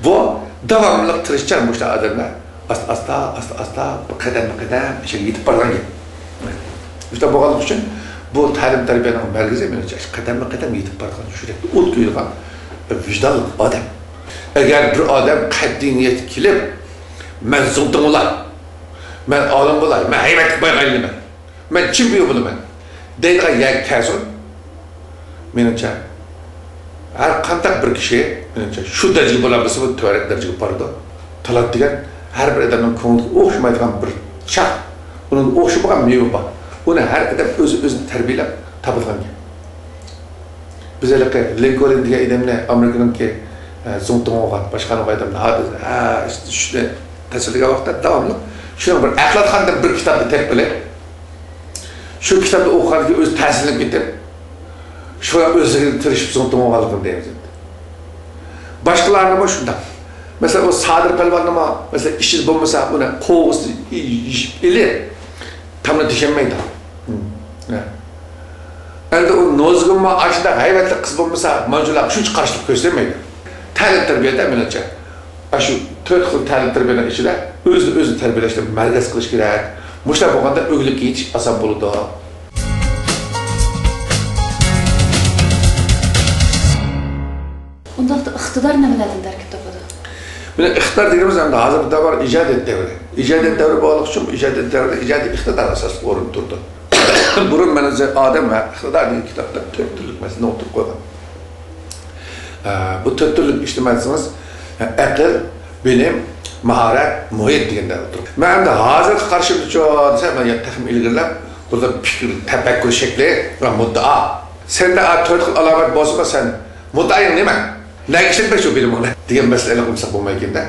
بۇ داۋاملىق تىرىشچان مۇشۇنداق ئادەملەر ئاستا، ئاستا، ئاستا، ئاستا، قەدەممۇ قەدەم ئىشىگە يېتىپ بارغان گەپ. شۇنداق بولغانلىقى ئۈچۈن بۇ تەلىم تەربىيەنىڭ مەركىزى، مېنىڭچە، قەدەممۇ قەدەم يېتىپ بارغان، يۈرەكتە ئوت كۆيىدىغان بىر ۋىجدانلىق ئادەم. ئەگەر بىر ئادەم قەتئىي نىيەتكە كېلىپ، مەن زۇڭتۇڭ بولاي، مەن ئالىم بولاي، مەن ھەيۋەتلىك بايغا ئايلىنىمەن، مەن چېمپىيون بولىمەن دەيدىغان يەرگە كەلسۇن، مېنىڭچە، ھەر قانداق بىر كىشى، مېنىڭچە، شۇ دەرىجىگە بولالمىسىمۇ، تۆۋەنرەك دەرىجىگە بارىدۇ. تالانت دېگەن ھەر بىر ئادەمنىڭ كۆڭلىگە ئوخشىمايدىغان بىر چاق، ئۇنىڭغا ئوخشىمىغان مېۋە بار. ئۇنى ھەر ئادەم ئۆزى ئۆزىنى تەربىيەلەپ تاپىدىغان گەپ. بىز ھېلىقى لىنكولن دېگەن ئادەمنى، ئامېرىكىنىڭكى، ئە، زۇڭتۇڭ بولغان، باشقا ئادەمنى ھازىر، ھە، ئىشتە شۇنى تەسۋىرلىگەن ۋاقىتتا داۋاملىق شۇنىڭ بىر ئەخلەتخانىدىن بىر كىتابنى تېپىپ ئېلىپ، شۇ كىتابنى ئوقۇغاندىن كېيىن ئۆزى تەسىرلىنىپ كېتىپ، شۇ ئۆزىگە تىرىشىپ زۇڭتۇڭ بولغانلىقىنى دەيمىز ئەمدى. باشقىلارنىمۇ شۇنداق. مەسىلەن، ئۇ سادىر پەلۋاننىمۇ، مەسىلەن، ئىشى بولمىسا، ئۇنى قوۋۇسىنى يېشىپ ئېلىپ، تامنى تېشەلمەيدۇ. ھە. ئەمدى ئۇ نوزۇگۇممۇ ئاشۇنداق ھەيۋەتلىك قىز بولمىسا، مانجۇلارغا شۇنچە قارشىلىق كۆرسەتمەيدۇ. تەلىم تەربىيەدە مېنىڭچە ئاشۇ تۆت خىل تەلىم تەربىيەنىڭ ئىچىدە ئۆزىنى ئۆزى تەربىيەلەشنى مەركەز قىلىش كېرەك. مۇشۇنداق بولغاندا ئۆگىنىپ يېتىش ئاسان بولىدۇ. ئۇنداقتا ئىقتىدار نېمىلەردىن تەركىب تاپىدۇ؟ مانا ئىقتىدار دېگىنىمىز ئەمدى ھازىر بىردەم بار ئىجادىيەت دەۋرى. ئىجادىيەت دەۋرى بولغانلىقى ئۈچۈن ئىجادىيەت دەۋرىدە ئىجادىي ئىقتىدار ئاساسلىق ئورۇندا تۇرىدۇ. بۇرۇن مەن ئۆزى ئادەم ۋە ئىقتىدار دېگەن كىتابتا تۆت تۈرلۈك مەسىلىنى ئوتتۇرىغا قويغان. ئە، بۇ تۆت تۈرلۈك ئىشنى مەن دېسىڭىز، ئە، ئەقىل، بىلىم، ماھارەت، مۇھىت دېگەندە ئولتۇرۇپ. مەن ئەمدى ھازىرقى قارىشىمدىچۇ دېسە، مەن يەنە تېخىمۇ ئىلگىرىلەپ، بۇنىڭدا پىكىر، تەپەككۇر شەكلى ۋە مۇددىئا. سەندە ئا تۆت خىل ئالامەت بولسىمۇ، سەن مۇددىئايىڭ نېمە؟ نەگە ئىشلەتمەكچى بۇ بىلىمىڭنى؟ دېگەن مەسىلىنى قىلمىساق بولمايدىكەن-دە.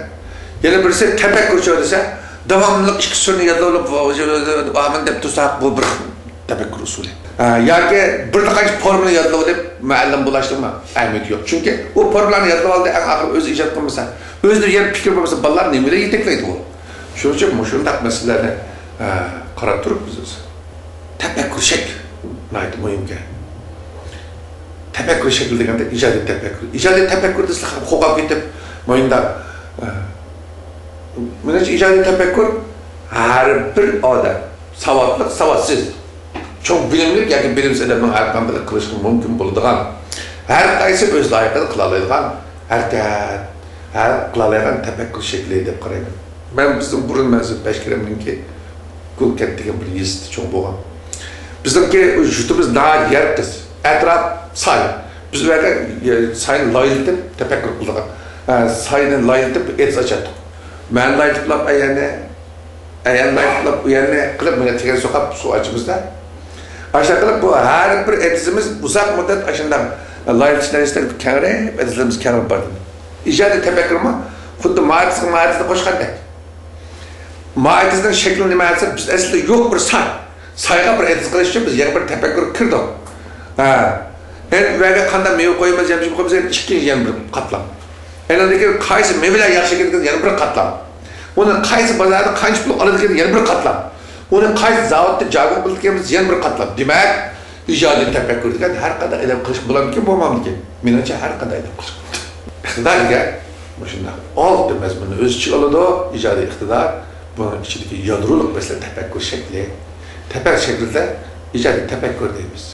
يەنە بىرسى تەپەككۇرچۇ دېسە، داۋاملىق ئىككى سۈرىنى يادلاۋېلىپ، ئامىن دەپ تۇرساق، بۇ بىر تەپەككۇر ئۇسۇلى. ھە، ياكى بىر قانچە فورمۇلىنى يادلىۋېلىپ مۇئەللىم بولۇشنىڭمۇ ئەھمىيىتى يوق. چۈنكى ئۇ فورمۇلانى يادلىۋالدى، ئەڭ ئاخىرى ئۆزى ئىجاد قىلمىسا، ئۆزىدە يەنە پىكىر بولمىسا، بالىلار نېمە بىلەن يېتەكلەيدۇ ئۇ؟ شۇنىڭ ئۈچۈن مۇشۇنداق مەسىلىلەرنى، ھە، قاراپ تۇرۇپ بىز تەپەككۇر شەكلى ناھايىتى مۇھىم گەپ. تەپەككۇر شەكلى دېگەندە ئىجادىي تەپەككۇر. ئىجادىي تەپەككۇر دېسە قوقۇپ كېتىپ، مۇنداق، ھە، مېنىڭچە ئىجادىي تەپەككۇر ھەر بىر ئادەم، ساۋاتلىق، ساۋاتسىز، چوڭ بىلىملىك ياكى بىلىمسىز ئادەمنىڭ ھەر قانداق قىلىشقا مۇمكىن بولىدىغان، ھەر قايسى ئۆز لايىقىدا قىلالايدىغان ھەرىكەت، ھە، قىلالايدىغان تەپەككۇر شەكلى دەپ قارايمەن. مەن بىزنىڭ بۇرۇن مەن بەشكىرەمنىڭكى گۈلكەنت دېگەن بىر يېزىسىدا چوڭ بولغان. بىزنىڭكى يۇرتىمىز ناھايىتى يەر قىس، ئەتراپ ساي. بىز ئۇ يەردە، ئە، ساينى لايلىتىپ تەپەككۇر قىلىدىغان، ئە، ساينى لايلىتىپ ئېتىز ئاچاتتۇق. مەن لايلىتىپلاپ ئەيەننى، ئەيەن لايلىتىپلاپ ئۇ يەرنى قىلىپ، مانا تېگەن سوقاپ سۇ ئاچىمىزدا. ئاشۇنداق قىلىپ بۇ ھەر بىر ئېتىزىمىز ئۇزاق مۇددەت ئاشۇنداق لايلىتىش نەرسىدىن كەڭرەپ، ئېتىزلىرىمىز كەڭرەپ باردى. ئىجادىي تەپەككۇرمۇ خۇددى ما ئېتىزغا ما ئېتىزنى قوشقاندەك. ما ئېتىزنىڭ شەكلى نېمە دېسە، بىز ئەسلىدە يوق بىر ساي. سايغا بىر ئېتىز قىلىش ئۈچۈن بىز يەنە بىر تەپەككۇر كىردۇق. ھە. ئەمدى ئۇ يەرگە قانداق مېۋە قويىمىز، يەمچۈك قويىمىز، يەنە ئىككىنچى يەنە بىر قاتلام. ئەنە ئۇنىڭدىن كېيىن قايسى مېۋىلەر ياخشى ئىكەن دېگەن يەنە بىر قاتلام. ئۇنى قايسى بازاردا قانچە پۇل ئالىدىكەن يەنە بىر قاتلام. ئۇنى قايسى زاۋۇتتا جاگۇ قىلىدىكەنمىز يەنە بىر قاتلام. دېمەك، ئىجادىي تەپەككۇر دېگەن ھەر قانداق ئادەم قىلىشقا بولامدىكىن، بولمامدىكىن؟ مېنىڭچە ھەر قانداق ئادەم قىلىشقا بولىدۇ. ئىقتىدار دېگەن مۇشۇنداق ئالتە مەزمۇننى ئۆز ئىچىگە ئالىدۇ. ئىجادىي ئىقتىدار، بۇنىڭ ئىچىدىكى يادرولۇق مەسىلە تەپەككۇر شەكلى. تەپەككۇر شەكلىدە ئىجادىي تەپەككۇر دەيمىز.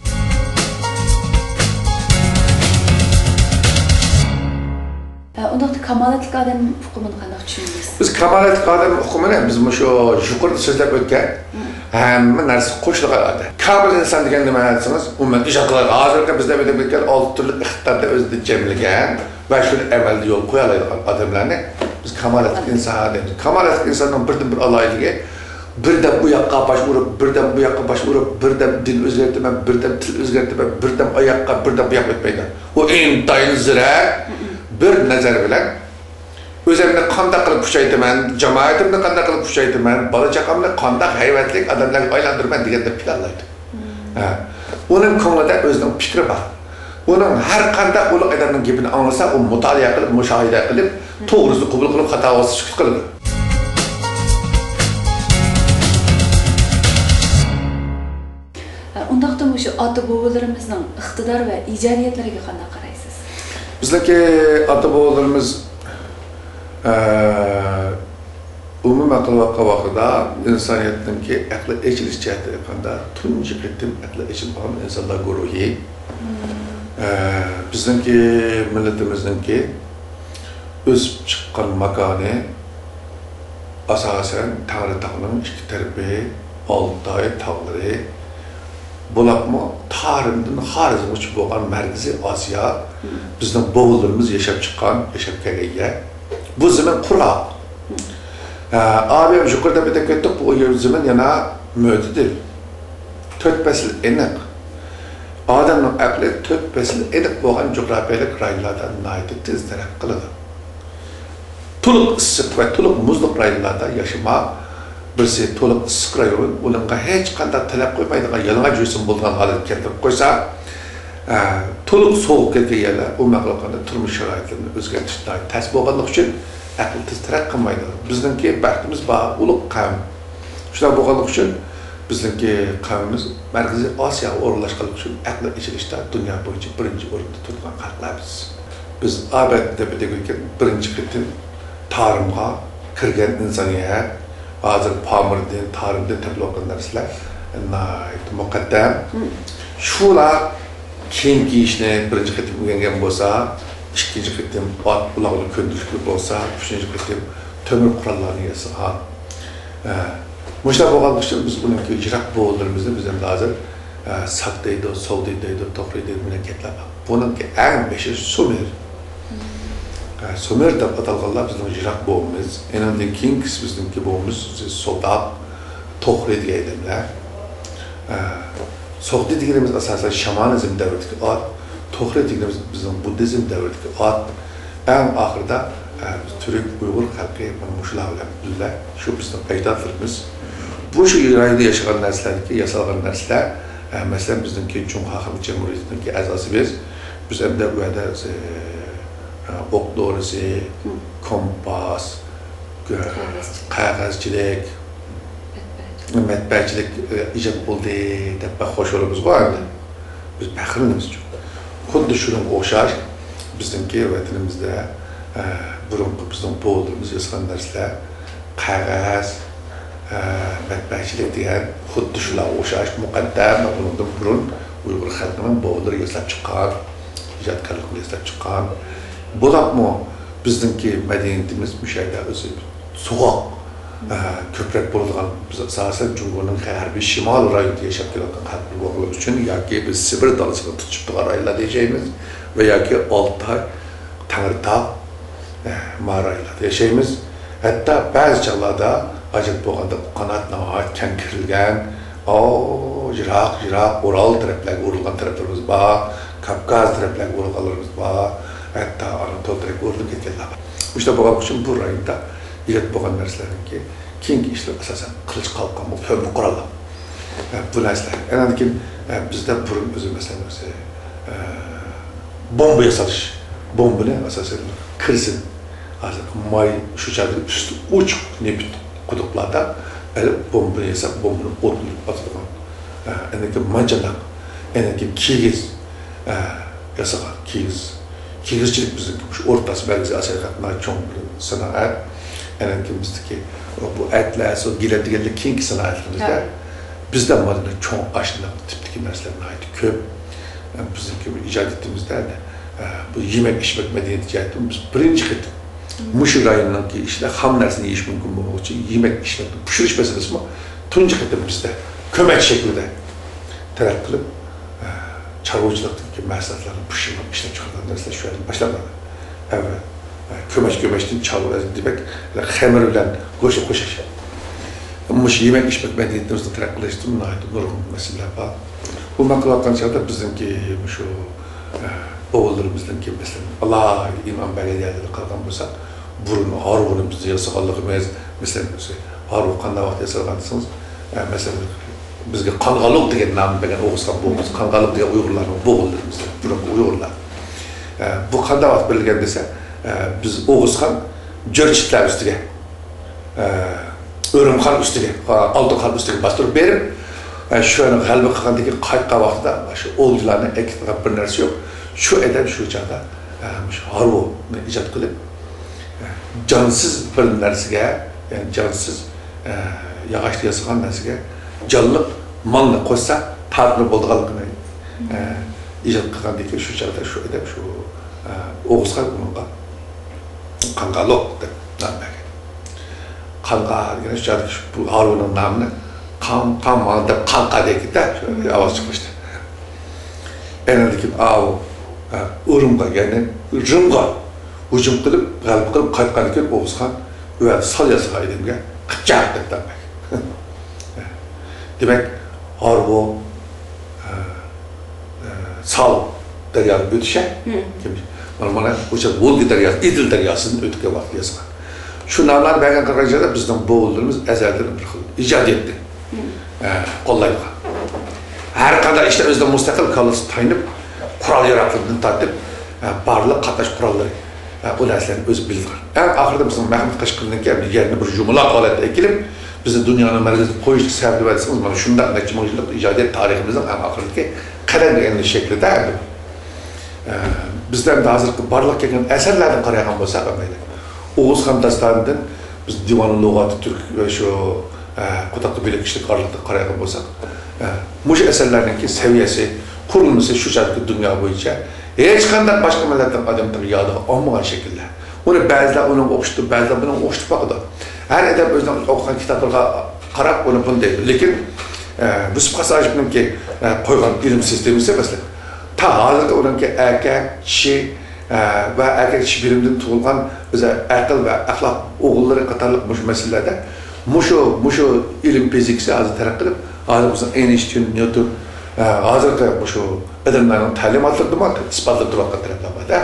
ئە، ئۇنداقتا كامالەتلىك ئادەم ئۇقۇمىنى قانداق چۈشىنىمىز؟ بىز كامالەتلىك ئادەم ئۇقۇمىنى بىز مۇشۇ يۇقىرىدا سۆزلەپ ئۆتكەن ھەممە نەرسە قوشۇلغان ئادەم. كامىل ئىنسان دېگەن نېمە دېسىڭىز، ئومۇمەن ئىجاد قىلغان، ھازىرقى بىزدە بىلىپ كەلگەن ئالتە تۈرلۈك ئىقتىدارنى ئۆزىدە جەملىگەن ۋە شۇنى ئەمەلدە يولغا قويالايدىغان ئادەملەرنى بىز كامالەتلىك ئىنسان دەيمىز. كامالەتلىك ئىنساننىڭ بىردىنبىر ئالاھىدىلىكى، بىردەم ئۇ ياققا باش ئۇرۇپ، بىردەم بۇ ياققا باش ئۇرۇپ، بىردەم دىن ئۆزگەرتىمەن، بىردەم تىل ئۆزگەرتىمەن، بىردەم ئاياققا، بىردەم بۇياققا ئۆتمەيدۇ. ئۇ ئىنتايىن زېرەك، بىر نەزەر بىلەن ئۆزۈمنى قانداق قىلىپ كۈچەيتىمەن، جامائىتىمنى قانداق قىلىپ كۈچەيتىمەن، بالا چاقامنى قانداق ھەيۋەتلىك ئادەملەرگە ئايلاندۇرىمەن دېگەندەك پىلانلايدۇ. ھە. ئۇنىڭ كۆڭلىدە ئۆزىنىڭ پىكرى بار. ئۇنىڭ ھەر قانداق ئۇلۇغ ئادەمنىڭ گېپىنى ئاڭلىسا، ئۇ مۇتالىئە قىلىپ، مۇشاھىدە قىلىپ، توغرىسىنى قوبۇل قىلىپ، خاتا بولسا سۈكۈت قىلىدۇ. ئۇنداقتا مۇشۇ ئاتا-بوۋىلىرىمىزنىڭ ئىقتىدار ۋە ئىجادىيەتلىرىگە قانداق قارايسىز؟ بىزنىڭكى ئاتا-بوۋىلىرىمىز، ئە، ئومۇمەن قىلىۋاتقان ۋاقتىدا ئىنسانىيەتنىڭكى ئەقلى ئېچىلىش جەھەتتىن ئېيتقاندا، تۇنجى قېتىم ئەقلى ئېچىلغان ئىنسانلار گۇرۇھى. ئە، بىزنىڭكى مىللىتىمىزنىڭكى ئۆسۈپ چىققان ماكانى ئاساسەن تەڭرىتاغنىڭ ئىككى تەرىپى، ئالتاي تاغلىرى، بولۇپمۇ تارىمدىن خارىزمغىچە بولغان مەركىزىي ئاسىيا بىزنىڭ بوۋىلىرىمىز ياشاپ چىققان، ياشاپ كەلگەن يەر. بۇ زېمىن قۇراق. ھە، ئابىم يۇقىرىدا بىر دەپ كەتتۇق، بۇ زېمىن يەنە مۆتىدىل. تۆت پەسىل ئېنىق. ئادەمنىڭ ئەقلى تۆت پەسىل ئېنىق بولغان جۇغراپىيەلىك رايونلاردا ناھايىتى تېز تەرەققىي قىلىدۇ. تولۇق ئىسسىق ۋە تولۇق مۇزلۇق رايونلاردا ياشىما، بىرسى تولۇق ئىسسىق رايون، ئۇنىڭغا ھېچقانداق تەلەپ قويمايدىغان يالىڭاچ يۈرسىمۇ بولىدىغان ھالەتكە كەلتۈرۈپ قويسا، ئە، تولۇق سوغۇق كەلگەن يەرلەر ئۇ مەقلىقلاردا تۇرمۇش شارائىتلىرىنى ئۆزگەرتىش ناھايىتى تەس بولغانلىقى ئۈچۈن ئەقىل تېز تەرەققىي قىلمايدۇ. بىزنىڭكى بەختىمىز بار، ئۇلۇغ قەۋم. شۇنداق بولغانلىقى ئۈچۈن بىزنىڭكى قەۋمىمىز مەركىزىي ئاسىياغا ئورۇنلاشقانلىقى ئۈچۈن ئەقلى ئېچىلىشتا دۇنيا بويىچە بىرىنچى ئورۇندا تۇرىدىغان خەقلەر بىز. بىز ئابەتتە بىدىگۈلكەن بىرىنچى قېتىم تارىمغا كىرگەن ئىنسانىيەت، ھازىر پامىردىن، تارىمدىن تېپىلىۋاتقان نەرسىلەر ناھايىتى مۇقەددەم. شۇلار كىيىم كىيىشنى بىرىنچى قېتىم ئۆگەنگەن بولسا، ئىككىنچى قېتىم ئات ئۇلاغنى كۆندۈرۈشكە بولسا، ئۈچىنچى قېتىم تۆمۈر قوراللارنى ياسىغان. ئە، مۇشۇنداق بولغانلىقى ئۈچۈن بىز ئۇنىڭكى يىراق بوۋىلىرىمىزنى بىز ئەمدى ھازىر، ئە، ساك دەيدۇ، سوغدى دەيدۇ، توخرى دەيدۇ، مۇنداق گەپلەر بار. بۇنىڭكى ئەڭ بېشى سۇمېر. ئە، سۇمېر دەپ ئاتالغانلار بىزنىڭ يىراق بوۋىمىز. ئېنىڭدىن كېيىنكىسى بىزنىڭكى بوۋىمىز سوداق، توخرى دېگەن ئادەملەر. ئە، سوغدى دېگىنىمىز ئاساسەن شامانىزم دەۋرىدىكى ئات، توخرى دېگىنىمىز بىزنىڭ بۇددىزم دەۋرىدىكى ئات. ئەڭ ئاخىرىدا، ئە، بىز تۈرك، ئۇيغۇر خەلقى مانا مۇشۇلار بىلەن بىللە شۇ بىزنىڭ ئەجدادلىرىمىز. بۇ شۇ رايوندا ياشىغان نەرسىلەرنىڭكى ياسالغان نەرسىلەر، ئە، مەسىلەن، بىزنىڭكى جۇڭخۇا خەلق جۇمھۇرىيىتىنىڭكى ئەزاسى بىز. بىز ئەمدى ئۇ يەردە، ئە، ئوق دورىسى، كومپاس، قەغەزچىلىك. قەغەزچىلىك، مەتبەئەچىلىك، ئە، ئىجاد بولدى دەپ بەك خوش بولىمىزغۇ ئەمدى. بىز پەخىرلىنىمىزچۇ. خۇددى شۇنىڭغا ئوخشاش بىزنىڭكى ۋەتىنىمىزدە، ئە، بۇرۇنقى بىزنىڭ بوۋىلىرىمىز ياسىغان نەرسىلەر، قەغەز، ئە، مەتبەئەچىلىك دېگەن خۇددى شۇلارغا ئوخشاش مۇقەددەم ۋە ئۇنىڭدىن بۇرۇن ئۇيغۇر خەلقىنىڭ بوۋىلىرى ياساپ چىققان، ئىجادكارلىقىنى ياساپ چىققان. بولۇپمۇ بىزنىڭكى مەدەنىيىتىمىز مۇشۇ يەردە ئۆزى سوغۇق، ئە، كۆپرەك بولىدىغان، بىز ئاساسەن جۇڭگونىڭ غەربىي شىمالىي رايونىدا ياشاپ كېلىۋاتقان خەلقلەر بولغانلىقى ئۈچۈن ياكى بىز سىبىر دالىسىغا تۇتىشىپ تۇرغان رايونلاردا ياشايمىز ۋە ياكى ئالتاي، تەڭرىتاغ، ئە، ما رايونلاردا ياشايمىز. ھەتتا بەزى چاغلاردا ھاجەت بولغاندا قانات ناھايىتى كەڭ كېرىلگەن، ئاۋۇ يىراق، يىراق ئورال تەرەپلەرگە ئۇرۇلغان تەرەپلىرىمىز بار، كاپكاز تەرەپلەرگە ئۇرۇلغانلىرىمىز بار، ھەتتا ئاناتول تەرەپكە ئۇرۇلۇپ كەتكەنلەر بار. مۇشۇنداق بولغانلىقى ئۈچۈن بۇ رايوندا ئىجاد بولغان نەرسىلەرنىڭكى كېيىنكى ئىشلىرى ئاساسەن قىلىچ، قالقان، تۆمۈر قوراللار. ھە، بۇ نەرسىلەر. ئاندىن كېيىن، ھە، بىزدە بۇرۇن ئۆزى، مەسىلەن، ئۆزى، ھە، بومبا ياساش. بومبىنى ئاساسەن كىرسىن. ھازىر ماي شۇ چاغدا ئۈستى ئوچۇق نېفىت قۇدۇقلاردا ئېلىپ بومبىنى ياساپ، بومبىنى ئوتلىتىپ ئاتىدىغان. ھە، ئاندىن كېيىن مانچىنىق، ئاندىن كېيىن كىگىز، ھە، ياسىغان كىگىز. كىگىزچىلىك بىزنىڭكى مۇشۇ ئورتاسى مەركىزىي ئاسىيا خەلقىنىڭ چوڭ بىر سانائەت. ئەنەن كېيىن بىزدىكى بۇ ئەتلەس، گىلەم دېگەندەك كېيىنكى سانائەتلىرىمىزدە ھە. بىزدە مانا چوڭ ئاشۇنداق تىپتىكى نەرسىلەر ناھايىتى كۆپ. بىزنىڭكى بۇ ئىجادىيىتىمىزدە، بۇ يېمەك ئىچمەك مەدەنىيىتى جەھەتتىن بىز بىرىنچى قېتىم مۇشۇ رايوننىڭكى ئىچىدە خام نەرسىنى يېيىش مۇمكىن بولغۇچە يېمەك ئىچمەكنى پىشۇرۇش مەسىلىسىمۇ تۇنجى قېتىم بىزدە كۆمەچ شەكلىدە تەرەققىي قىلىپ، چارۋىچىلىقتىكى مەھسۇلاتلارنى پىشۇرۇپ ئىشلەپچىقارغان نەرسىلەر شۇ يەردىن باشلانغان. ئەۋەل، كۆمەچ، كۆمەچتىن چارۋا، دېمەك، خېمىر بىلەن گۆشنى قوشۇش. مۇشۇ يېمەك ئىچمەك مەدەنىيىتىمىزنى تەرەققىي قىلىشتا ناھايىتى نۇرغۇن مەسىلىلەر بار. بۇ مەن قىلىۋاتقان چاغدا بىزنىڭكى مۇشۇ، ئە، ئوغۇللىرىمىزنىڭكى، مەسىلەن، ئالاھىدە ئىنئام بەرگەن يەرلەرگە قارىغان بولساق، بۇرۇن ھارۋىنى بىز ياسىغانلىقىمىز، مەسىلەن، ھارۋا قانداق ۋاقىت ياسالغان دېسىڭىز، ئە، مەسىلەن، بىزگە قانغالۇق دېگەن نامنى بەرگەن ئوغۇزخان بوۋىمىز. قانغالۇق دېگەن ئۇيغۇرلارنىڭ بوغۇنلىرىمىز، بۇرۇنقى ئۇيغۇرلار. ئە، بۇ قانداق ۋاقىت بېرىلگەن دېسە، ئە، بىز ئوغۇزخان جۆرچىتلار ئۈستىگە، ئە، ئۆرۈمخان ئۈستىگە، ئالتۇنخان ئۈستىگە باستۇرۇپ بېرىپ، ئە، شۇ يەرنى غەلىبە قىلغاندىن كېيىن قايتقان ۋاقتىدا شۇ ئولجىلارنى ئەكېتىدىغان بىر نەرسە يوق. شۇ ئادەم شۇ چاغدا، ئە، مۇشۇ ھارۋىنى ئىجاد قىلىپ، ئە، جانسىز بىر نەرسىگە يەنى جانسىز، ئە، ياغاچتىن ياسىغان نەرسىگە جانلىق مالنى قوشسا تارتىنىپ بولىدىغانلىقىنى، ئە، ئىجاد قىلغاندىن كېيىن شۇ چاغدا شۇ ئادەم شۇ، ئە، ئوغۇزخان ئۇنىڭغا قاڭقالوق دەپ نام بەرگەن. قاڭقا دېگەن شۇ چاغدىكى شۇ بۇ ھارۋىنىڭ نامىنى قاڭ، قاڭ ماڭا دەپ قاڭقا دەيدىكەن-دە، شۇ ئاۋاز چىقمىشتى. ئەنەندىن كېيىن ئاۋۇ، ئە، ئۇرۇمغا، يەنى رىمغا ھۇجۇم قىلىپ، غەلىبە قىلىپ قايتقاندىن كېيىن ئوغۇزخان ئۇ يەردە سال ياسىغان ئادەمگە قىپچاق دەپ دەڭمەك. دېمەك، ھارۋو، ئە، ئە، سال دەريانى ئۆتۈشە، مانا، مانا ئوشۇ ۋولگا دەرياسى، ئېدىل دەرياسىدىن ئۆتكەن ۋاقىت ياسىغان. شۇ ناملارنى بەرگەن قارىغان چاغدا بىزنىڭ بوۋىلىرىمىز ئەزەلدىن بىر خىل ئىجادىيەتنى، ئە، قوللايدىغان. ھەر قانداق ئىشتا ئۆزىنىڭ مۇستەقىل كاللىسىغا تايىنىپ، قورال-ياراغلىرىدىن تارتىپ، ئە، بارلىق قاتناش قوراللىرى، ئە، ئۇ نەرسىلەرنى ئۆزى بىلىدىغان. ئەڭ ئاخىرىدا بىزنىڭ مەھمۇد قەشقىرىنىڭكى يەرنى بىر يۇمىلاق ھالەتتە ئەكېلىپ، بىزنى دۇنيانىڭ مەركىزىگە قويۇشلۇق سەۋەبى نېمە دېسىڭىز، مانا شۇنداق نەچچە مىڭ يىللىق ئىجادىيەت تارىخىمىزنىڭ ئەڭ ئاخىرىدىكى قەدەمگە ئېلىنىش شەكلىدە ئەمدى. ئە، بىزدە ئەمدى ھازىرقى بارلىققا كەلگەن ئەسەرلەردىن قارايدىغان بولساق، مەيلى، ئوغۇزخان داستانىدىن بىز دىۋانۇ لۇغاتى تۈرك ۋە شۇ، ئە، قۇداققا بىلىك كىشىلىك ئارىلىقىغا قارايدىغان بولساق، مۇشۇ ئەسەرلەرنىڭكى سەۋىيەسى، قۇرۇلمىسى شۇ چاغدىكى دۇنيا بويىچە ھېچقانداق باشقا مىللەتنىڭ ئادەملىرىگە يادىغا ئالمىغان شەكىلدە. ئۇنى بەزىلەر ئۇنىڭغا ئوخشىتىپ، بەزىلەر بۇنىڭغا ئوخشىتىپ باقىدۇ. ھەر ئادەم ئۆزىنىڭ ئوقۇغان كىتابلىرىغا قاراپ ئۇنى بۇنى دەيدۇ. لېكىن، ئە، يۈسۈپ خاس ھاجىپنىڭكى، ئە، قويغان ئىلىم سىستېمىسى، مەسىلەن، تا ھازىرغا ئۇنىڭكى ئەركەك، چىشى، ئە، ۋە ئەركەك چىشى بىرىمدىن تۇغۇلغان ئۆزى ئەقىل ۋە ئەخلاق ئوغۇللىرى قاتارلىق مۇشۇ مەسىلىلەردە مۇشۇ، مۇشۇ ئىلىم فىزىكىسى ھازىر تەرەققىي قىلىپ، ھازىر بىزنىڭ ئەينشتىين، نيۇتون، ئە، ھازىرقى مۇشۇ ئادەملەرنىڭ تەلىماتلىرىدىمۇ ئىسپاتلاپ تۇرۇۋاتقان تەرەپلەر بار-دە.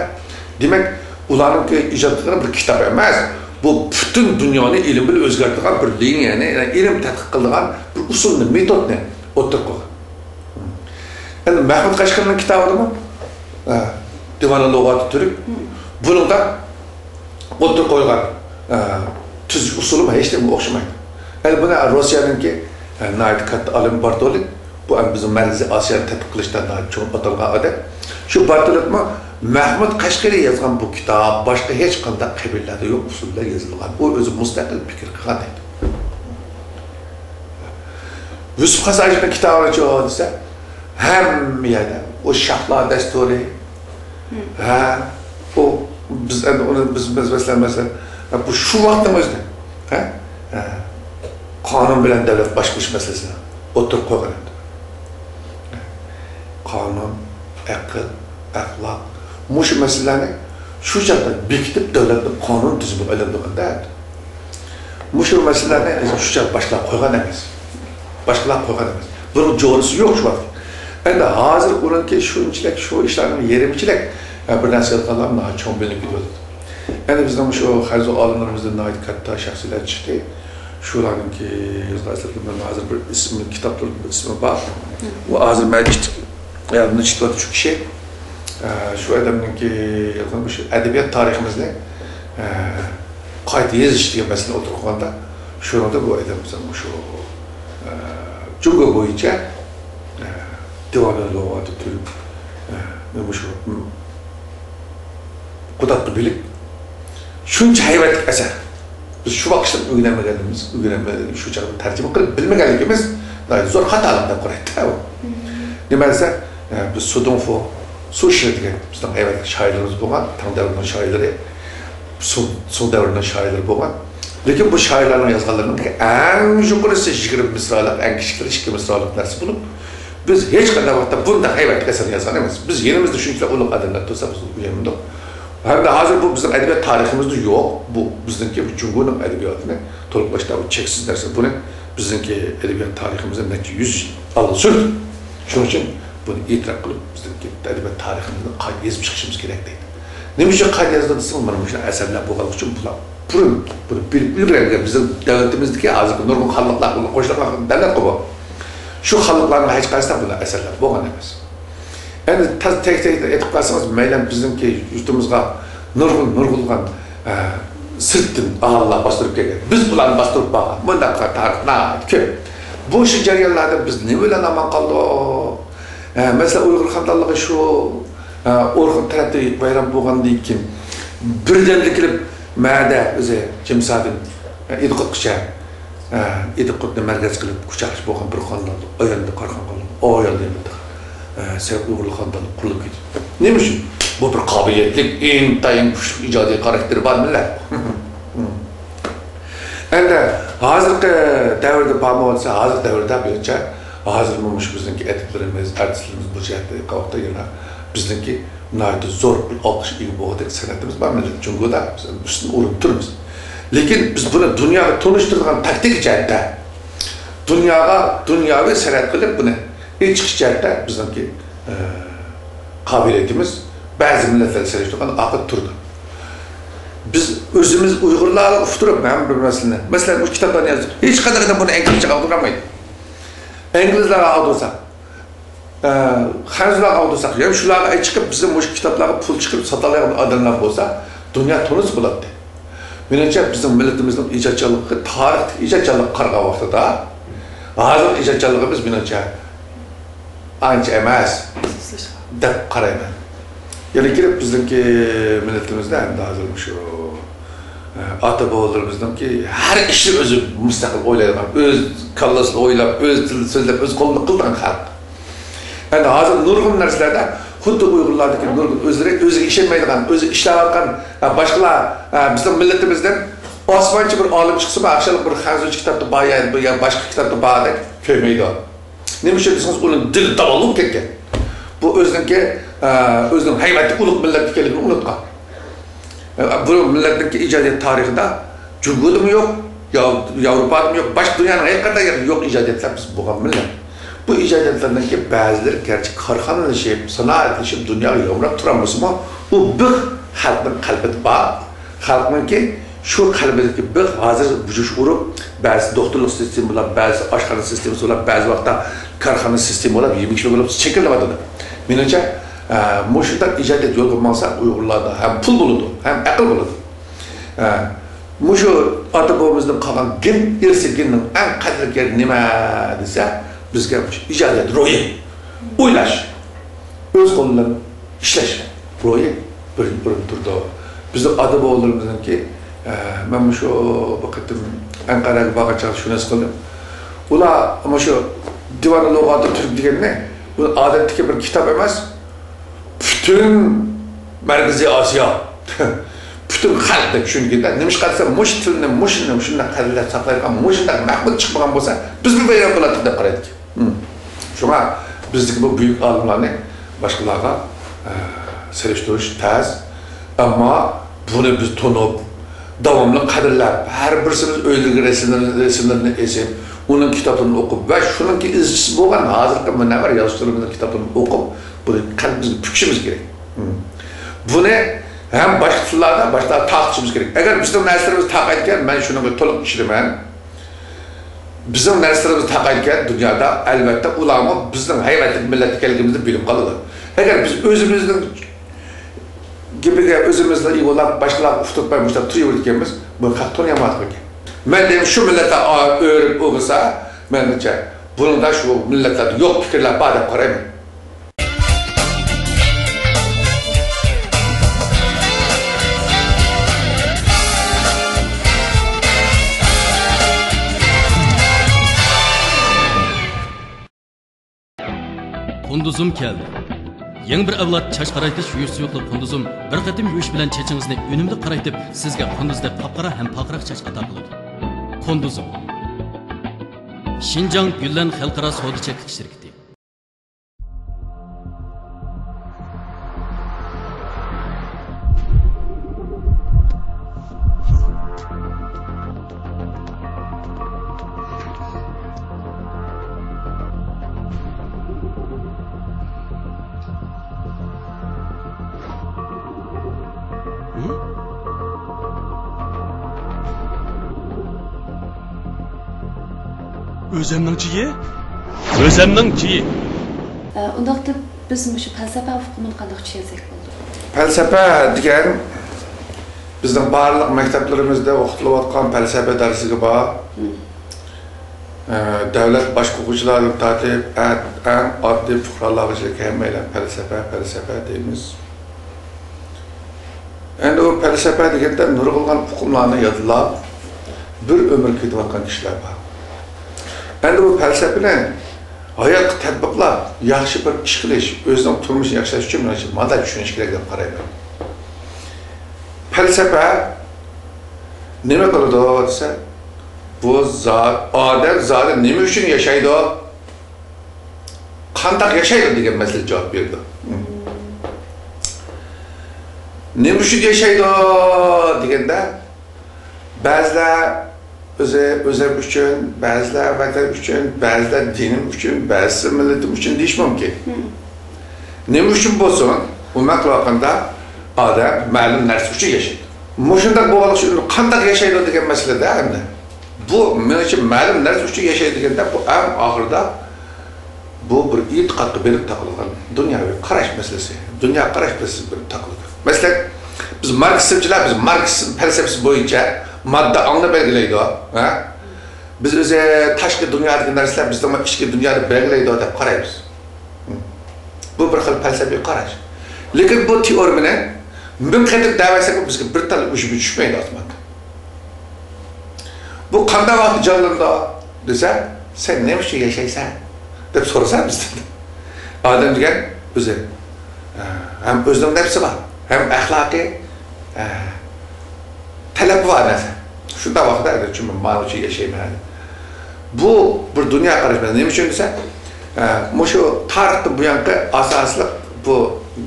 دېمەك، ئۇلارنىڭكى ئىجاد قىلغىنى بىر كىتاب ئەمەس، بۇ پۈتۈن دۇنيانى ئىلىم بىلەن ئۆزگەرتىدىغان بىر لىنىيەنى، يەنى ئىلىم تەتقىق قىلىدىغان بىر ئۇسۇلنى، مېتودنى ئوتتۇرىغا قويغان. ئەمدى مەھمۇد قەشقىرىنىڭ كىتابىدىمۇ، ئە، دىۋانۇ لۇغاتى تۈرك، بۇنىڭدا ئوتتۇرىغا قويغان، ئە، تۈزۈش ئۇسۇلىمۇ ھېچنېمىگە ئوخشىمايدۇ. يەنى بۇنى روسىيەنىڭكى، ئە، ناھايىتى كاتتا ئالىمى بارتولى، بۇ ئەمدى بىزنىڭ مەركىزىي ئاسىيانى تەتقىق قىلىشتا ناھايىتى چوڭ ئاتالغان ئادەم. شۇ بارتولېتمۇ مەھمۇد قەشقىرى يازغان بۇ كىتاب باشقا ھېچقانداق قەبىلىلەردە يوق ئۇسۇل بىلەن يېزىلغان. ئۇ ئۆزى مۇستەقىل پىكىر قىلغان دەيدۇ. يۈسۈپ خاس ھاجىپنىڭ كىتابىنىچۇ دېسە، ھەممە يەردە ئۇ شاھلار دەستۇرى، ھە، ئۇ بىز ئەمدى ئۇنى بىز، بىز مەسىلەن، مەسىلەن، بۇ شۇ ۋاقىتنىڭ ئۆزىدە، ھە، ھە، قانۇن بىلەن دۆلەت باشقۇرۇش مەسىلىسىنى ئوتتۇرىغا قويغان ئىدى. قانۇن، ئەقىل، ئەخلاق، مۇشۇ مەسىلىلەرنى شۇ چاغدا بېكىتىپ، دۆلەتنى قانۇن تۈزۈمىگە ئايلاندۇرغاندا، مۇشۇ مەسىلىلەرنى شۇ چاغدا باشقىلار قويغان ئەمەس. باشقىلار قويغان ئەمەس. بۇنىڭ جورىسى يوق شۇ ۋاقىت. ئەمدى ھازىر ئۇنىڭكى شۇنچىلىك، شۇ ئىشلارنىڭ يېرىمىچىلىك، ئە، بىر نەرسە يازغانلار ناھايىتى چوڭ بىلىنىپ كېتىۋاتىدۇ. ئەمدى بىزنىڭ شۇ خەنزۇ ئالىملىرىمىزدىن ناھايىتى كاتتا شەخسلەر چىقتى. شۇلارنىڭكى يازغان ئەسەرلىرى، مەن ھازىر بىر ئىسمى، كىتابلىرىدا بىر ئىسمى بار. ئۇ ھازىر مەن ئىشتىك-، يادىمدىن چىقىۋاتىدۇ شۇ كىشى. ئە، شۇ ئادەمنىڭكى يازغان مۇشۇ ئەدەبىيات تارىخىمىزنى، ئە، قايتا يېزىش دېگەن مەسىلىنى ئوتتۇرىغا قويغاندا، شۇنىڭدا بۇ ئادەم بىزنىڭ مۇشۇ، ئە، جۇڭگو بويىچە، ئە، دىۋانۇ لۇغاتى تۈرك، ئە، مۇشۇ، م، قۇداققا بىلىك شۇنچە ھەيۋەتلىك ئەسەر. بىز شۇ ۋاقىت ئۆگىنەلمىگەنلىكىمىز، ئۆگىنەلمە-، شۇ چاغدا تەرجىمە قىلىپ بىلمىگەنلىكىمىز ناھايىتى زور خاتالىق دەپ قارايتتى ئۇ. نېمە دېسە، ئە، بىز سۇدۇڭفۇ، سۇشى دېگەن بىزنىڭ ھەيۋەتلىك شائىرلىرىمىز بولغان، تاڭ دەۋرىنىڭ شائىرلىرى، سۇ، سۇڭ دەۋرىنىڭ شائىرلىرى بولغان. لېكىن بۇ شائىرلارنىڭ يازغانلىرىنىڭ ئەڭ يۇقىرىسى يىگىرمە مىسرالىق، ئەڭ كىچىكلىرى ئىككى مىسرالىق نەرسە بولۇپ، بىز ھېچقانداق ۋاقىتتا بۇنداق ھەيۋەتلىك ئەسەرنى يازغان ئەمەس. بىز يېنىمىزدا شۇنچىلىك ئۇلۇغ ئادەملەر تۇرسا، بىز ئويلىمىدۇق. ھەمدە ھازىر بۇ بىزنىڭ ئەدەبىيات تارىخىمىزدا يوق. بۇ بىزنىڭكى بۇ جۇڭگونىڭ ئەدەبىياتىنى تولۇقلاشتا بۇ چەكسىز نەرسە. بۇنى بىزنىڭكى ئەدەبىيات تارىخىمىزدىن نەچچە يۈز يىل ئالغا سۈردى. شۇنىڭ ئۈچۈن بۇنى ئېتىراپ قىلىپ، بىزنىڭكى ئەدەبىيات تارىخىمىزنى قايتا يېزىپ چىقىشىمىز كېرەك دەيدۇ. نېمە ئۈچۈن قايتا يازدى دېسىڭىز، مانا مۇشۇ ئەسەرلەر بولغانلىقى ئۈچۈن بۇلار بۇرۇن بۇنى بىلىپ ئۈلگۈرەلمىگەن. بىزنىڭ دەۋلىتىمىزدىكى ھازىرقى نۇرغۇن خانلىقلار، قوشۇنلار دەۋلەتقۇ بۇ. شۇ خانلىقلارنىڭ ھېچقايسىسىدا بۇنداق ئەسەرلەر بولغان ئەمەس. ئەمدى تاز-، تەك-، تەك-، ئېيتىپ قالسىڭىز، مەيلى بىزنىڭكى يۇرتىمىزغا نۇرغۇن، نۇرغۇنلىغان، ئە، سىرتتىن ئاھالىلەر باستۇرۇپ كەلگەن. بىز بۇلارنى باستۇرۇپ بارغان. بۇنداق تارىخ ناھايىتى كۆپ. بۇ شۇ جەريانلاردا بىز نېمە بىلەن ئامان قالدۇق؟ ئە، مەسىلەن، ئۇيغۇر خانلىقى شۇ، ئە، ئورخۇن تەرەپتە ۋەيران بولغاندىن كېيىن، بىردەمدە كېلىپ مەدە ئۆزى جىمسادىن ئىدىقۇتقىچە، ئىدىقۇتنى مەركەز قىلىپ كۇچاخلىشىپ بولغان بىر خانىدانلىق ئايالنى، كارخانا خانىدانلىق ئايالنى، سەۋەب ئۇيغۇرلۇق خانىدانلىق قۇرۇلۇپ كېتىپتۇ. نېمە ئۈچۈن؟ بۇ بىر قابىلىيەتلىك، ئىنتايىن كۈچلۈك ئىجادىي خاراكتېرى بار مىللەت. ئەمدى ھازىرقى دەۋردە بارمۇ دېسە، ھازىرقى دەۋردە بىزچە، ھازىرمۇ مۇشۇ بىزنىڭكى ئەدىبلىرىمىز، ئارتىسلىرىمىز بۇ جەھەتتە قاۋاقتا يەنە بىزنىڭكى ناھايىتى زور پۇل ئالقىش ئىگە بولغۇدەك سەنئىتىمىز بار مىللەت جۇڭگودا، بىز ئۈستۈن ئورۇندا تۇرىمىز. لېكىن بىز بۇنى دۇنياغا تونۇشتۇرىدىغان تاكتىكا جەھەتتە، دۇنياغا، دۇنياۋى سەنئەت قىلىپ بۇنى ئېچىش جەھەتتە بىزنىڭكى، ئە، قابىلىيىتىمىز بەزى مىللەتلەرگە سېلىشتۇرغاندا ئارقىدا تۇرىدۇ. بىز ئۆزىمىز ئۇيغۇرلارغا ئۇقتۇرۇپ ھەممە بىر مەسىلىنى، مەسىلەن، مۇشۇ كىتابلارنى يازدۇق. ھېچقانداق ئادەم بۇنى ئىنگلىزچە ئاغدۇرالمايدۇ. ئىنگلىزلارغا ئاغدۇرساق، ئە، خەنزۇلارغا ئاغدۇرساق، يەنە شۇلارغا چىقىپ، بىزنىڭ مۇشۇ كىتابلارغا پۇل چىقىرىپ ساتالايدىغان ئادەملەر بولسا، دۇنيا تونۇسا بولاتتى. مېنىڭچە، بىزنىڭ مىللىتىمىزنىڭ ئىجادچانلىقى، تارىختىكى ئىجادچانلىققا قارىغان ۋاقتىدا، ھازىرقى ئىجادچانلىقىمىز، مېنىڭچە، ئانچە ئەمەس دەپ قارايمەن. يەنە كېلىپ بىزنىڭكى مىللىتىمىزدە ئەمدى ھازىر مۇشۇ، ئە، ئاتا-بوۋىلىرىمىزنىڭكى ھەر ئىشنى ئۆزى مۇستەقىل ئويلايدىغان، ئۆز كاللىسىدا ئويلاپ، ئۆز تىلىدا سۆزلەپ، ئۆز قولىدا قىلىدىغان خەلق. ئەمدى ھازىر نۇرغۇن نەرسىلەردە خۇددى ئۇيغۇرلاردىكى نۇرغۇن ئۆزلىرى، ئۆزىگە ئىشەنمەيدىغان، ئۆزى ئىشلەۋاتقان، ئە، باشقىلار، ئە، بىزنىڭ مىللىتىمىزدىن ئاسمانچە بىر ئالىم چىقسىمۇ، ئاخشاملىق بىر خەنزۇ كىتابتا بار يا، يا باشقا كىتابتا باردەك كۆرمەيدۇ. نېمە ئۈچۈن دېسىڭىز، ئۇنىڭ دىلى داۋالغۇپ كەتكەن. بۇ ئۆزىنىڭكى، ئە، ئۆزىنىڭ ھەيۋەتلىك ئۇلۇغ مىللەت ئىكەنلىكىنى ئۇنتۇپ قالغان. ئە، بۇ مىللەتنىڭكى ئىجادىيەت تارىخىدا جۇڭگودىمۇ يوق، ياۋ-، ياۋروپادىمۇ يوق، باشقا دۇنيانىڭ ھەر قانداق يەردە يوق ئىجادىيەتلەر بىز بولغان مىللەت. بۇ ئىجادىيەتلەرنىڭكى بەزىلىرى گەرچە كارخانىلىشىپ، سانائەتلىشىپ، دۇنياغا يامراپ تۇرالمىسىمۇ، ئۇ بىخ خەلقنىڭ قەلبىدە بار. خەلقنىڭكى شۇ قەلبىدىكى بىخ ھازىر بۇژۇش ئۇرۇپ، بەزىسى دوختۇرلۇق سىستېما بولۇپ، بەزىسى ئاشخانا سىستېمىسى بولۇپ، بەزى ۋاقىتتا كارخانا سىستېما بولۇپ، يېمىك-يېمەك بولۇپ شەكىللىنىۋاتىدۇ. مېنىڭچە، ئە، مۇشۇنداق ئىجادىيەت يولغا ماڭسا، ئۇيغۇرلاردا ھەم پۇل بولىدۇ، ھەم ئەقىل بولىدۇ. ئە، مۇشۇ ئاتا-بوۋىمىزدىن قالغان گېن، ئىرسىي گېننىڭ ئەڭ قەدىرلىك يېرى نېمە دېسە، بىزگە مۇشۇ ئىجادىيەت روھى، ئويلاش، ئۆز قولى بىلەن ئىشلەش روھى بىرىنچى ئورۇندا تۇرىدۇ. بىزنىڭ ئاتا-بوۋىلىرىمىزنىڭكى، ئە، مەن مۇشۇ بىر قېتىم ئەنقەرەگە بارغان چاغدا شۇ نەرسە قىلدىم. ئۇلار مۇشۇ دىۋانۇ لۇغاتىت تۈرك دېگەننى، بۇ ئادەتتىكى بىر كىتاب ئەمەس، پۈتۈن مەركىزىي ئاسىيا، پۈتۈن خەلقنى چۈشەنگەندە، نېمىشقا دېسە، مۇشۇ تىلنى، مۇشۇنى، مۇشۇنداق قەدىرلەپ ساقلايدىغان، مۇشۇنداق مەخمۇت چىقمىغان بولسا، بىزمۇ ۋەيران بولاتتۇق دەپ قارايدىكەن. شۇڭا بىزدىكى بۇ بۈيۈك ئالىملارنى باشقىلارغا، ئە، سېلىشتۇرۇش تەس. ئەمما بۇنى بىز تونۇپ، داۋاملىق قەدىرلەپ، ھەر بىرسىمىز ئۆيلىرىگە رەسىملىرىنى، رەسىملىرىنى ئېسىپ، ئۇنىڭ كىتابلىرىنى ئوقۇپ ۋە شۇنىڭكى ئىزچىسى بولغان ھازىرقى مۇنەۋۋەر يازغۇچىلىرىمىزنىڭ كىتابلىرىنى ئوقۇپ، بۇنى قەلبىمىزگە پۈكۈشىمىز كېرەك. بۇنى ھەم باشقا تىللاردا، باشقىلاردا تارقىتىشىمىز كېرەك. ئەگەر بىزنىڭ نەرسىلىرىمىز تارقايدىكەن، مەن شۇنىڭغا تولۇق ئىشىنىمەن. بىزنىڭ نەرسىلىرىمىز تارقايدىكەن دۇنيادا، ئەلۋەتتە، ئۇلارمۇ بىزنىڭ ھەيۋەتلىك مىللەت ئىكەنلىكىمىزنى بىلىپ قالىدۇ. ئەگەر بىز ئۆزىمىزنىڭ گېپىگە ئۆزىمىزلا ئىگە بولاپ، باشقىلارغا ئۇقتۇرتماي مۇشۇنداق تۇرۇۋېرىدىكەنمىز، بۇنى خەق تونۇيالمايدىكەن. مەن دەيمەن، شۇ مىللەتلەر ئۆرۈپ ئولتۇرسا، مەنچە، بۇنىڭدا شۇ مىللەتلەردە يوق پىكىرلەر بار دەپ قارايمەن. قۇندۇزۇم كەلدى. يېڭى بىر ئەۋلاد چاچ قارايتىش يۇيۇش سۇيۇقلۇق قۇندۇزۇم بىر قېتىم يۇيۇش بىلەن چېچىڭىزنى ئۈنۈملۈك قارايتىپ، سىزگە قۇندۇزدەك قاپقارا ھەم پارقىراق چاچ ئاتا قىلىدۇ. قۇندۇزۇم. شىنجاڭ گۈللەن خەلقئارا سودا چەكلىك شىركىتى. ئۆزەمنىڭ چېيى؟ ئۆزەمنىڭ چېيى. ئە، ئۇنداقتا بىز مۇشۇ پەلسەپە ئۇقۇمىنى قانداق چۈشەنسەك بولىدۇ؟ پەلسەپە دېگەن بىزنىڭ بارلىق مەكتەپلىرىمىزدە ئوقۇتۇلۇۋاتقان پەلسەپە دەرسلىكى بار. مم. ئە، دۆلەت باشقۇرغۇچىلاردىن تارتىپ، ئە-، ئەڭ ئاددىي پۇقرالارغىچە ھەممەيلەن پەلسەپە، پەلسەپە دەيمىز. ئەمدى ئۇ پەلسەپە دېگەندە نۇرغۇنلىغان ئۇقۇملارنى يادلاپ، بىر ئۆمۈر كېتىۋاتقان كىشىلەر بار. ئەمدى بۇ پەلسەپىنى ھاياتقا تەتبىقلاپ، ياخشى بىر ئىش قىلىش، ئۆزىنىڭ تۇرمۇشىنى ياخشىلاش ئۈچۈن مېنىڭچە مانداق چۈشىنىش كېرەك دەپ قارايمەن. پەلسەپە نېمە قىلىدۇ دېسە، بۇ زات، ئادەم زادى نېمە ئۈچۈن ياشايدۇ؟ قانداق ياشايدۇ دېگەن مەسىلىگە جاۋاب بېرىدۇ. نېمە ئۈچۈن ياشايدۇ دېگەندە، بەزىلەر ئۆزى، ئۆزۈم ئۈچۈن، بەزىلەر ۋەتەن ئۈچۈن، بەزىلەر دىنىم ئۈچۈن، بەزىسى مىللىتىم ئۈچۈن دېيىشى مۇمكىن. نېمە ئۈچۈن بولسۇن، ئۇ مەقۇل ۋاقتىدا ئادەم مەلۇم نەرسە ئۈچۈن ياشايدۇ. مۇشۇنداق بولغانلىقى ئۈچۈن قانداق ياشايدۇ دېگەن مەسىلىدە ئەمدى. بۇ مېنىڭچە مەلۇم نەرسە ئۈچۈن ياشايدۇ دېگەندە، بۇ ئەڭ ئاخىرىدا بۇ بىر ئېتىقادقا بېرىپ تاقىلغان دۇنياۋى قاراش مەسىلىسى، دۇنيا قاراش مەسىلىسىگە بېرىپ تاقىلىدۇ. مەسىلەن، بىز ماركسىزمچىلار، بىز ماركسىزم پەلسەپىسى بويىچە ماددا ئاڭنى بەلگىلەيدۇ، ھە؟ بىز ئۆزى تاشقى دۇنيادىكى نەرسىلەر بىزنىڭ ئىچكى دۇنيانى بەلگىلەيدۇ دەپ قارايمىز. بۇ بىر خىل پەلسەپىي قاراش. لېكىن بۇ تېئورېمىنى مىڭ قېتىم دەۋەرسەك، بىزگە بىر تال ئۈجمە چۈشمەيدۇ ئاسماندا. بۇ قانداق ۋاقىتتا جانلىنىدۇ دېسە، سەن نېمە ئۈچۈن ياشايسەن دەپ سورىسا بىزدىن. ئادەم دېگەن ئۆزى، ئە، ھەم ئۆزىنىڭ نەپسى بار، ھەم ئەخلاقىي، ئە، تەلەپ بار نەرسە. شۇنداق ۋاقىتتا ئەگەر چۈشۈنمە، مانا ئۈچۈن ياشايمەن. بۇ بىر دۇنيا قاراش مەسىلىسى. نېمە ئۈچۈن دېسە، ئە، مۇشۇ تارىختىن بۇيانقى ئاساسلىق بۇ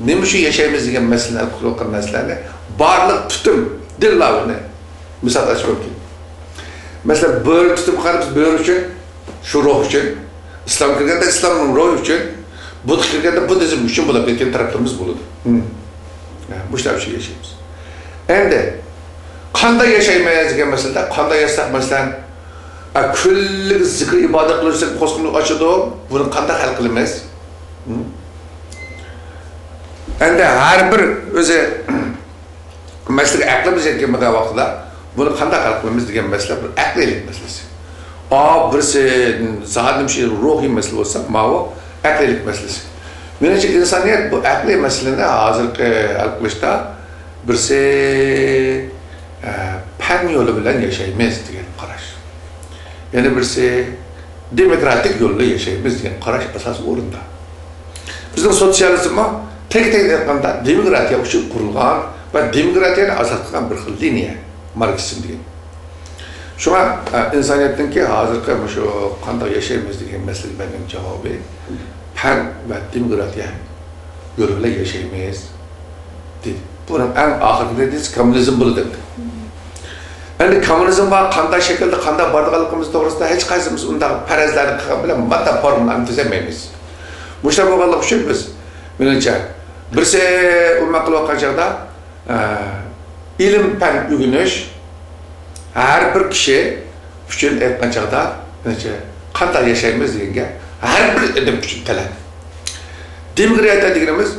نېمە ئۈچۈن ياشايمىز دېگەن مەسىلىنى ھەل قىلىۋاتقان نەرسىلەرنى بارلىق پۈتۈن دىنلارنى مىسال ئېلىش مۇمكىن. مەسىلەن، بۆرە تۇتۇپ قارىمىز، بۆرە ئۈچۈن، شۇ روھ ئۈچۈن. ئىسلام كىرگەندە ئىسلامنىڭ روھى ئۈچۈن، بۇددا كىرگەندە بۇددىزم ئۈچۈن بولۇپ كەتكەن تەرەپلىرىمىز بولىدۇ. ھە، مۇشۇلار ئۈچۈن ياشايمىز. ئەمدى قانداق ياشايمىز دېگەن مەسىلىدە، قانداق ياشىساق، مەسىلەن، ئە، كۈنلۈك زىكىر ئىبادەت قىلىش قوسقىمىز ئاچىدۇ، بۇنى قانداق ھەل قىلىمىز؟ ھە؟ ئەمدى ھەر بىر ئۆزى مەسىلىگە ئەقلىمىز يەتكەن بىر ۋاقىتتا بۇنى قانداق ھەل قىلىمىز دېگەن مەسىلە بىر ئەقلىيلىك مەسىلىسى. ئا، بىرسى زادى شۇ روھىي مەسىلە بولسا، ماۋۇ ئەقلىيلىك مەسىلىسى. مېنىڭچە ئىنسانىيەت بۇ ئەقلىي مەسىلىنى ھازىرقى ھەل قىلىشتا بىرسى، ئە، پەن يولى بىلەن ياشايمىز دېگەن قاراش. يەنە بىرسى، دېموكراتىك يولدا ياشايمىز دېگەن قاراش ئاساسىي ئورۇندا. بىزنىڭ سوتسىيالىزممۇ تەكتىدىن ئېيتقاندا دېموكراتىيە ئۈچۈن قۇرۇلغان ۋە دېموكراتىيەنى ئاساس قىلغان بىر خىل لىنىيە، ماركسىزم دېگەن. شۇڭا، ئە، ئىنسانىيەتنىڭكى ھازىرقى مۇشۇ قانداق ياشايمىز دېگەن مەسىلىگە بەرگەن جاۋابى پەن ۋە دېموكراتىيە يولى بىلەن ياشايمىز. دېدى. بۇنىڭ ئەڭ ئاخىرقى نەتىجىسى كوممۇنىزم بولىدۇ دەپتۇ. ئەمدى كوممۇنىزمغا قانداق شەكىلدە، قانداق بارىدىغانلىقىمىز توغرىسىدا ھېچقايسىمىز ئۇنداق پەرەزلەرنى قىلغان بىلەن ماددا فورمۇلىنى تۈزەلمەيمىز. مۇشۇنداق بولغانلىقى ئۈچۈن بىز، مېنىڭچە، بىرسى ئۇنداق قىلىۋاتقان چاغدا، ئە، ئىلىم پەن ئۆگىنىش ھەر بىر كىشى ئۈچۈن ئېيتقان چاغدا، مېنىڭچە، قانداق ياشايمىز دېگەن گەپ ھەر بىر ئادەم ئۈچۈن تەلەپ. دېموكراتىيە دېگىنىمىز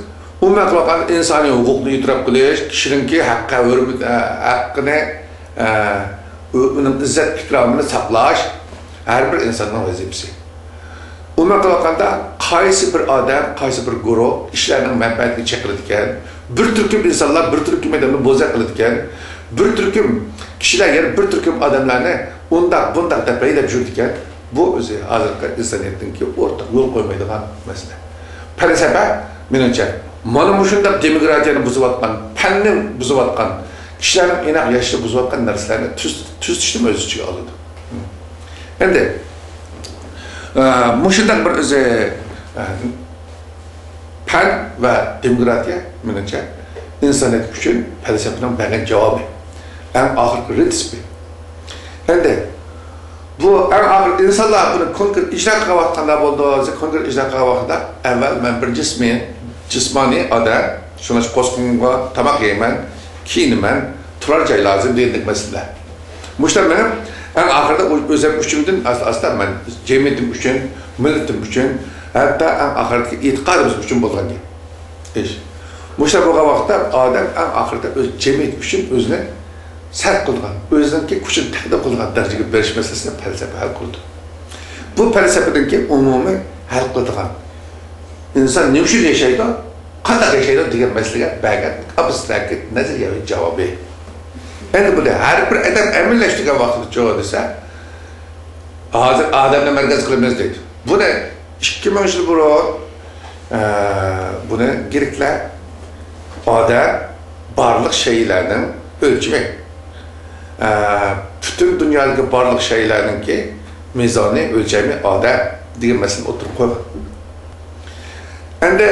ئومۇمەن قىلىۋاتقان ئىنسانىي ھوقۇقنى ئېتىراپ قىلىش، كىشىنىڭكى ھەققە ھۆرمىتى، ھەققىنى، ئە، ئۇ-، ئۇنىڭ ئىززەت ئىكرامىنى ساقلاش ھەر بىر ئىنساننىڭ ۋەزىپىسى. ئومۇمەن قىلىۋاتقاندا، قايسى بىر ئادەم، قايسى بىر گۇرۇھ كىشىلەرنىڭ مەنپەئەتىگە چېقىلىدىكەن، بىر تۈركۈم ئىنسانلار بىر تۈركۈم ئادەمنى بوزەك قىلىدىكەن، بىر تۈركۈم كىشىلەر يەنە بىر تۈركۈم ئادەملەرنى ئۇنداق، بۇنداق دەپ ھەيدەپ يۈرىدىكەن، بۇ ئۆزى ھازىرقى ئىنسانىيەتنىڭكى ئورتاق يول قويمايدىغان مەسىلە. پەلسەپە، مېنىڭچە، مانا مۇشۇنداق دېموكراتىيەنى بۇزۇۋاتقان، پەننى بۇزۇۋاتقان، كىشىلەرنىڭ ئىناق ياشىشىنى بۇزۇۋاتقان نەرسىلەرنى تۈز-، تۈزىتىشنىمۇ ئۆز ئىچىگە ئالىدۇ. ئەمدى، ئە، مۇشۇنداق بىر ئۆزى، ئە، پەن ۋە دېموكراتىيە، مېنىڭچە، ئىنسانىيەت ئۈچۈن پەلسەپىنىڭ بەرگەن جاۋابى. ئەڭ ئاخىرقى رېتسېپى. ئەمدى، بۇ ئەڭ ئاخىرى ئىنسانلار بۇنى كونكرېت ئىجرا قىلىۋاتقاندا بولىدۇ، كونكرېت ئىجرا قىلغان ۋاقتىدا ئەۋۋەل مەن بىر جىسمىي، جىسمانىي ئادەم، شۇڭلاشقا قوسقۇمغا تاماق يەيمەن، كىيىنىمەن، تۇرار جاي لازىم دېگەندەك مەسىلىلەر. مۇشۇلار مېنىڭ ئەڭ ئاخىرىدا ئۆ-، ئۆزۈم ئۈچۈندىن ئاستا-ئاستا مەن جەمئىيىتىم ئۈچۈن، مىللىتىم ئۈچۈن، ھەتتا ئەڭ ئاخىرىدىكى ئېتىقادىمىز ئۈچۈن بولغان گەپ. ئىش. مۇشۇلار بولغان ۋاقىتتا ئادەم ئەڭ ئاخىرىدا ئۆز جەمئىيىتى ئۈچۈن ئۆزىنى سەرپ قىلىدىغان، ئۆزىنىڭكى كۈچىنى تەقدىم قىلىدىغان دەرىجىگە بېرىش مەسىلىسىنى پەلسەپە ھەل قىلىدۇ. بۇ پەلسەپىدىنكى ئومۇمىي ھەل قىلىدىغان، ئىنسان نېمە ئۈچۈن ياشايدۇ، قانداق ياشايدۇ دېگەن مەسىلىگە بەرگەن ئابستراكت نەزەرىيەۋى جاۋابى. ئەمدى بۇنى ھەر بىر ئادەم ئەمەلىيلەشتۈرگەن ۋاقتىدا چۇ دېسە، ھازىر ئادەمنى مەركەز قىلىمىز دەيدۇ. بۇنى ئىككى مىڭ يىل بۇرۇن، ئە، بۇنى گرېكلەر ئادەم بارلىق شەيئىلەرنىڭ ئۆلچىمى، ئە، پۈتۈن دۇنيادىكى بارلىق شەيئىلەرنىڭكى مىزانى، ئۆلچەمى ئادەم دېگەن مەسىلىنى ئوتتۇرىغا قويغان. ئەمدى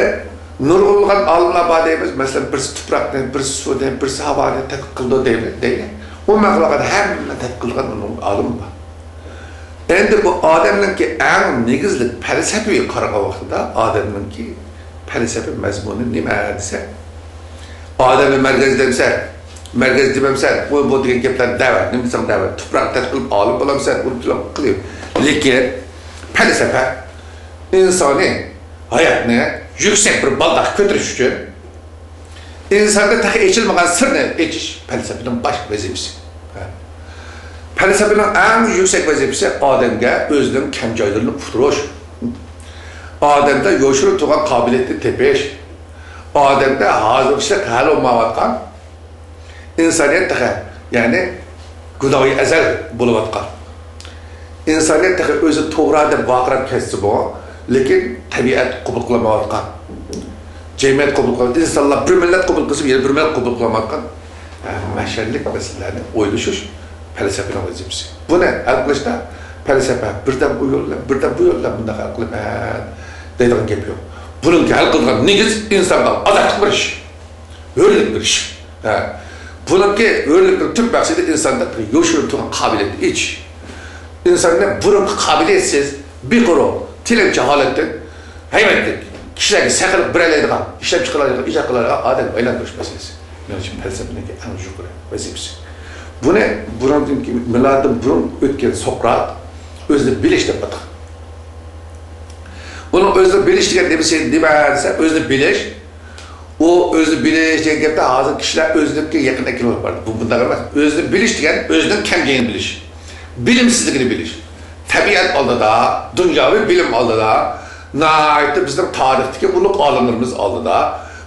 نۇرغۇنلىغان ئالىملار بار دەيمىز، مەسىلەن، بىرسى تۇپراقنى، بىرسى سۇنى، بىرسى ھاۋانى تەتقىق قىلىدۇ دەيلى، دەيلى. ئۇ مەقلىغان ھەممە تەتقىق قىلغان ئۇنىڭ ئالىمى بار. ئەمدى بۇ ئادەمنىڭكى ئەڭ نېگىزلىك پەلسەپىۋى قارىغان ۋاقتىدا ئادەمنىڭكى پەلسەپە مەزمۇنى نېمە دېسە، ئادەمنى مەركەز دەمسەن، مەركەز دېمەمسەن، ئۇ بۇ دېگەن گەپلەرنى دەۋەر، نېمە دېسەڭ دەۋەر، تۇپراق تەتقىق قىلىپ ئالىم بولامسەن، ئۇنى پىلان قىلىپ. لېكىن پەلسەپە ئىنسانىي ھاياتنى يۈكسەك بىر بالداققا كۆتۈرۈش ئۈچۈن ئىنساندا تېخى ئېچىلمىغان سىرنى ئېچىش پەلسەپىنىڭ باش ۋەزىپىسى. پەلسەپىنىڭ ئەڭ يۈكسەك ۋەزىپىسى ئادەمگە ئۆزىنىڭ كەم جايلىرىنى ئۇقتۇرۇش، ئادەمدە يوشۇرۇن تۇرغان قابىلىيەتنى تېپىش، ئادەمدە ھازىرغىچە ھەل بولمايۋاتقان ئىنسانىيەت تېخى، يەنى گۇناھى ئەزەل بولۇۋاتقان. ئىنسانىيەت تېخى ئۆزى توغرا دەپ ۋارقىراپ كەتسىمۇ، لېكىن تەبىئەت قوبۇل قىلالمايۋاتقان. جەمئىيەت قوبۇل قىلالمايۋاتقان. ئىنسانلار بىر مىللەت قوبۇل قىلسا، يەنە بىر مىللەت قوبۇل قىلالمايۋاتقان. ھە، مەھشەرلىك مەسىلىلەرنى ئويلىشىش پەلسەپىنىڭ ۋەزىپىسى. بۇنى ھەل قىلىشتا پەلسەپە بىردەم ئۇ يول بىلەن، بىردەم بۇ يول بىلەن بۇنداق ھەل قىلىپ، ھە، دەيدىغان گەپ يوق. بۇنىڭكى ھەل قىلىدىغان نېگىز ئىنسانغا ئازادلىق بېرىش. ھۆرلۈك بېرىش. ھە. بۇنىڭكى ھۆرلۈكنىڭ تۈپ مەقسىتى ئىنساندا يوشۇرۇپ تۇرغان قابىلىيەتنى ئېچىش. ئىنساننى بۇرۇنقى قابىلىيەتسىز، بىقۇرۇ، تىلەمچى ھالەتتىن ھەيۋەتلىك، كىشىلەرگە سېقىنىپ بېرەلەيدىغان، ئىشلەپ چىقىرالايدىغان، ئىجاد قىلالايدىغان ئادەمگە ئايلاندۇرۇش مەسىلىسى. مېنىڭچە پەلسەپىنىڭكى ئەڭ يۇقىرى ۋەزىپىسى. بۇنى بۇنىڭدىن كېيىن، مىلادتىن بۇرۇن ئۆتكەن سوقرات ئۆزىنى بىلىش دەپ ئاتىغان. ئۇنىڭ ئۆزىنى بىلىش دېگەن نېمىسى، نېمە دېسە، ئۆزىنى بىلىش. ئۇ ئۆزىنى بىلىش دېگەن گەپتە ھازىر كىشىلەر ئۆزىنىڭكى يېقىنىدا كېلىپ بارىدۇ. بۇ بۇنداق ئەمەس. ئۆزىنى بىلىش دېگەن ئۆزىنىڭ كەمگىنىنى بىلىش. بىلىمسىزلىكىنى بىلىش. تەبىئەت ئالدىدا، دۇنياۋى بىلىم ئالدىدا، ناھايىتى بىزنىڭ تارىختىكى ئۇلۇغ ئالىملىرىمىز ئالدىدا،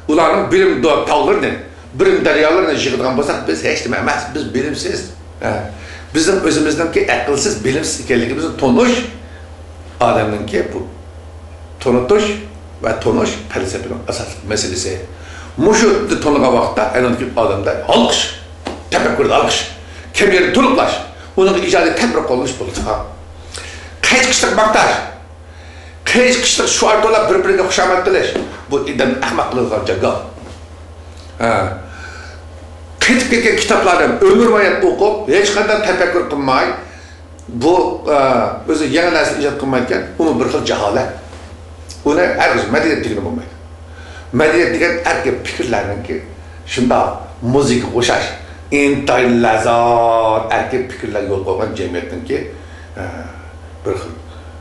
ئۇلارنىڭ بىلىم دو-، تاغلىرىنى، بىلىم دەريالىرىنى يىغىدىغان بولساق، بىز ھېچنېمە ئەمەس، بىز بىلىمسىز. ھە. بىزنىڭ ئۆزىمىزنىڭكى ئەقىلسىز، بىلىمسىز ئىكەنلىكىمىزنى تونۇش ئادەمنىڭكى بۇ تونۇتۇش ۋە تونۇش پەلسەپىنىڭ ئاساسلىق مەسىلىسى. مۇشۇ تونۇغان ۋاقىتتا ئەنە ئادەمدە ھالقىش، تەپەككۇردا ھالقىش، كەم يەرنى تولۇقلاش، ئۇنىڭغا ئىجادىي تەدبىر قوللىنىش بولىدۇ. قېچىقىشلىق ماختاش، قېچىقىشلىق شوئار توۋلاپ بىر-بىرىگە خۇشامەت قىلىش، بۇ ئادەمنى ئەخمەق قىلىدىغان جاگا. ھە. قېتىپ كەتكەن كىتابلارنى ئۆمۈرۋايەت ئوقۇپ، ھېچقانداق تەپەككۇر قىلماي، بۇ، ئە، ئۆزى يېڭى نەرسە ئىجاد قىلمايدىكەن، ئۇمۇ بىر خىل جاھالەت. ئۇنى ھەرگىز مەدەنىيەت دېگىلى بولمايدۇ. مەدەنىيەت دېگەن ئەركىن پىكىرلەرنىڭكى شۇنداق مۇزىكىغا ئوخشاش، ئىنتايىن لەززەت، ئەركىن پىكىرلەر يول قويغان جەمئىيەتنىڭكى، ئە، بىر خىل،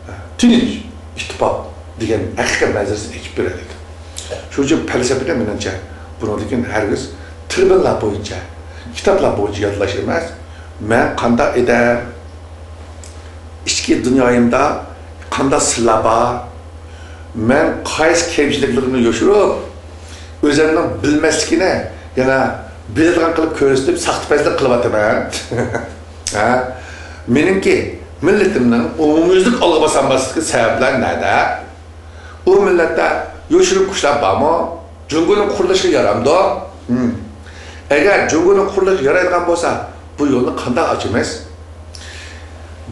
ئە، تىنچ، ئىتتىپاق دېگەن ھەقىقەت مەنزىرىسىنى ئېچىپ بېرەلەيدۇ. شۇنىڭ ئۈچۈن پەلسەپىنى مېنىڭچە بۇنىڭدىن كېيىن ھەرگىز تىلىمىللار بويىچە، كىتابلار بويىچە يادلاش ئەمەس، مەن قانداق ئادەم، ئىچكى دۇنيايىمدا قانداق سىرلار بار، مەن قايسى كەمچىلىكلىرىمنى يوشۇرۇپ، ئۆزۈمنىڭ بىلمەسلىكىنى يەنە بىلىدىغان قىلىپ كۆرسىتىپ، ساختىپەزلىك قىلىۋاتىمەن. ھە؟ مېنىڭكى مىللىتىمنىڭ ئومۇميۈزلۈك ئالغا باسالماسلىقى سەۋەبلەر نەدە؟ ئۇ مىللەتتە يوشۇرۇن كۈچلەر بارمۇ؟ جۇڭگونىڭ قۇرۇلۇشىغا يارامدۇ؟ ھىم. ئەگەر جۇڭگونىڭ قۇرۇلۇشىغا يارايدىغان بولسا، بۇ يولنى قانداق ئاچىمىز؟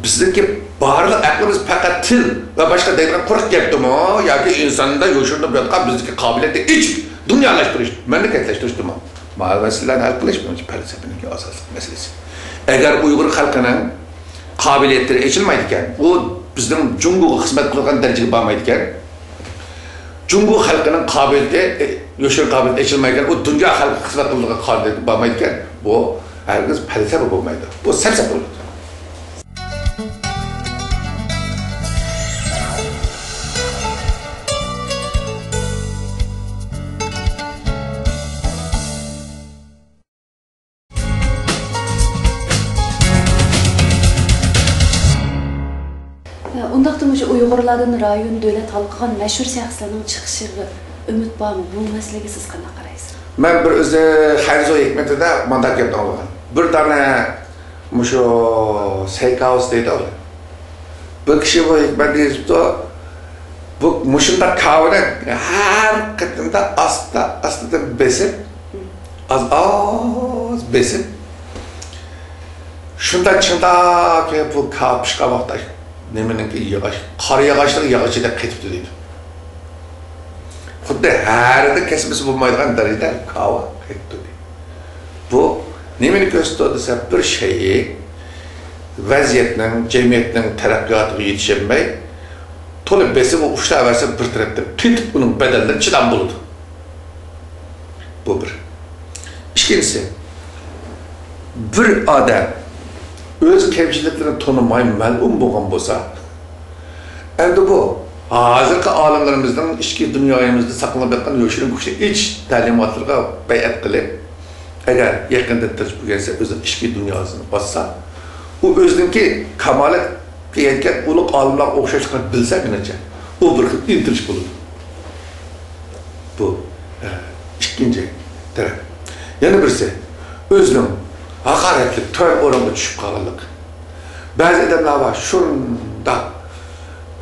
بىزنىڭكى بارلىق ئەقلىمىز پەقەت تىل ۋە باشقا دەيدىغان قۇرۇق گەپتىمۇ ياكى ئىنساندا يوشۇرۇنۇپ ياتقان بىزنىڭكى قابىلىيەتنى ئېچىپ، دۇنيالاشتۇرۇش، مەملىكەتلەشتۈرۈشتىمۇ؟ مانا مەسىلىلەرنى ھەل قىلىش مېنىڭچە پەلسەپىنىڭكى ئاساسلىق مەسىلىسى. ئەگەر ئۇيغۇر خەلقىنىڭ قابىلىيەتلىرى ئېچىلمايدىكەن، ئۇ بىزنىڭ جۇڭگوغا خىزمەت قىلىدىغان دەرىجىگە بارمايدىكەن، جۇڭگو خەلقىنىڭ قابىلىيىتى، ئە، يوشۇرۇن قابىلىيىتى ئېچىلمايدىكەن، ئۇ دۇنيا خەلقىگە خىزمەت قىلىدىغان قابىلىيەتكە بارمايدىكەن، بۇ ھەرگىز پەلسەپە بولمايدۇ. بۇ سەپسەتە بولىدۇ. ئۇنداقتا مۇشۇ ئۇيغۇرلاردىن رايون، دۆلەت ھالقىغان مەشھۇر شەخسلەرنىڭ چىقىشىغا ئۈمىد بارمۇ؟ بۇ مەسىلىگە سىز قانداق قارايسىز؟ مەن بىر ئۆزى خەنزۇ ھېكمىتىدە مانداق گەپنى ئاڭلىغان. بىر دانە مۇشۇ سەيكاۋۇس دەيدۇ. بىر كىشى بۇ ھېكمەتنى يېزىپتۇ. بۇ مۇشۇنداق كاۋىنى ھەر قېتىمدا ئاستا ئاستىدىن بېسىپ، ئاز ئاز بېسىپ، شۇنداق چىڭداپ بۇ كاۋا پىشقان ۋاقىتتا نېمىنىڭكى ياغاچ، قار ياغاچلىق ياغىچىدەك قېتىپتۇ دەيدۇ. خۇددى ھەرىدە كەسمىسى بولمايدىغان دەرىجىدە كاۋا قېتىپ تۇردى. بۇ نېمىنى كۆرسىتىدۇ دېسە، بىر شەيئى ۋەزىيەتنىڭ، جەمئىيەتنىڭ تەرەققىياتىغا يېتىشەلمەي، تولا بېسىپ ئۇشلاۋەرسە، بىر تەرەپتىن قېتىپ ئۇنىڭ بەدەللىرى چىدام بولىدۇ. بۇ بىر. ئىككىنچىسى، بىر ئادەم ئۆز كەمچىلىكلىرىنى تونۇماي مەلئۇن بولغان بولسا، ئەمدى بۇ ھازىرقى ئالىملىرىمىزنىڭ ئىچكى دۇنيايىمىزدا ساقلىنىپ ياتقان يوشۇرۇن كۈچنى ئېچىش تەلىماتلىرىغا بەيئەت قىلىپ، ئەگەر يېقىندىن تىرىشىپ ئۆگەنسە، ئۆزىنىڭ ئىچكى دۇنياسىنى ئاچسا، ئۇ ئۆزىنىڭكى كامالەتكە يەتكەن ئۇلۇق ئالىملارغا ئوخشاشلىقىنى بىلسە، مېنىڭچە، ئۇ بىر خىل ئىنتىلىش بولىدۇ. بۇ، ئە، ئىككىنچى تەرەپ. يەنە بىرسى، ئۆزىنىڭ ھاقارەتلىك تۆۋەن ئورۇنغا چۈشۈپ قالغانلىقى. بەزى ئادەملەر بار، شۇنداق،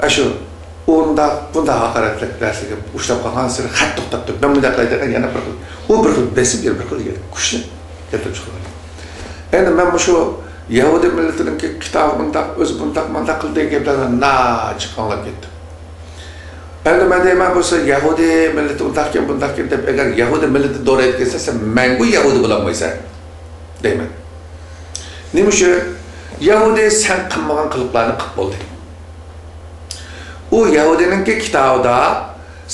ئاشۇ ئۇنداق، بۇنداق ھاقارەتلىك نەرسىگە ئۇچراپ قالغانسېرى خەت توختاپ تۇرۇپ، مەن مۇنداق قىلاي دېگەن يەنە بىر خىل، ئۇ بىر خىل بېسىم، يەنە بىر خىل كۈچنى كەلتۈرۈپ چىقىرىدۇ. ئەمدى مەن مۇشۇ يەھۇدىي مىللىتىنىڭكى كىتابى مۇنداق، ئۆزى مۇنداق، مۇنداق قىلدى دېگەن گەپلەرنى ناچىق ئاڭلاپ كەتتىم. ئەمدى مەن دەيمەن، بولسا يەھۇدىي مىللىتى ئۇنداقكەن، بۇنداقكەن دەپ، ئەگەر يەھۇدىي مىللىتى دورايدىكەنسەن، سەن مەڭگۈ يەھۇدىي بولالمايسەن دەيمەن. نېمە ئۈچۈن؟ يەھۇدىي سەن قىلمىغان قىلىقلارنى قىلىپ بولدى. ئۇ يەھۇدىينىڭكى كىتابىدا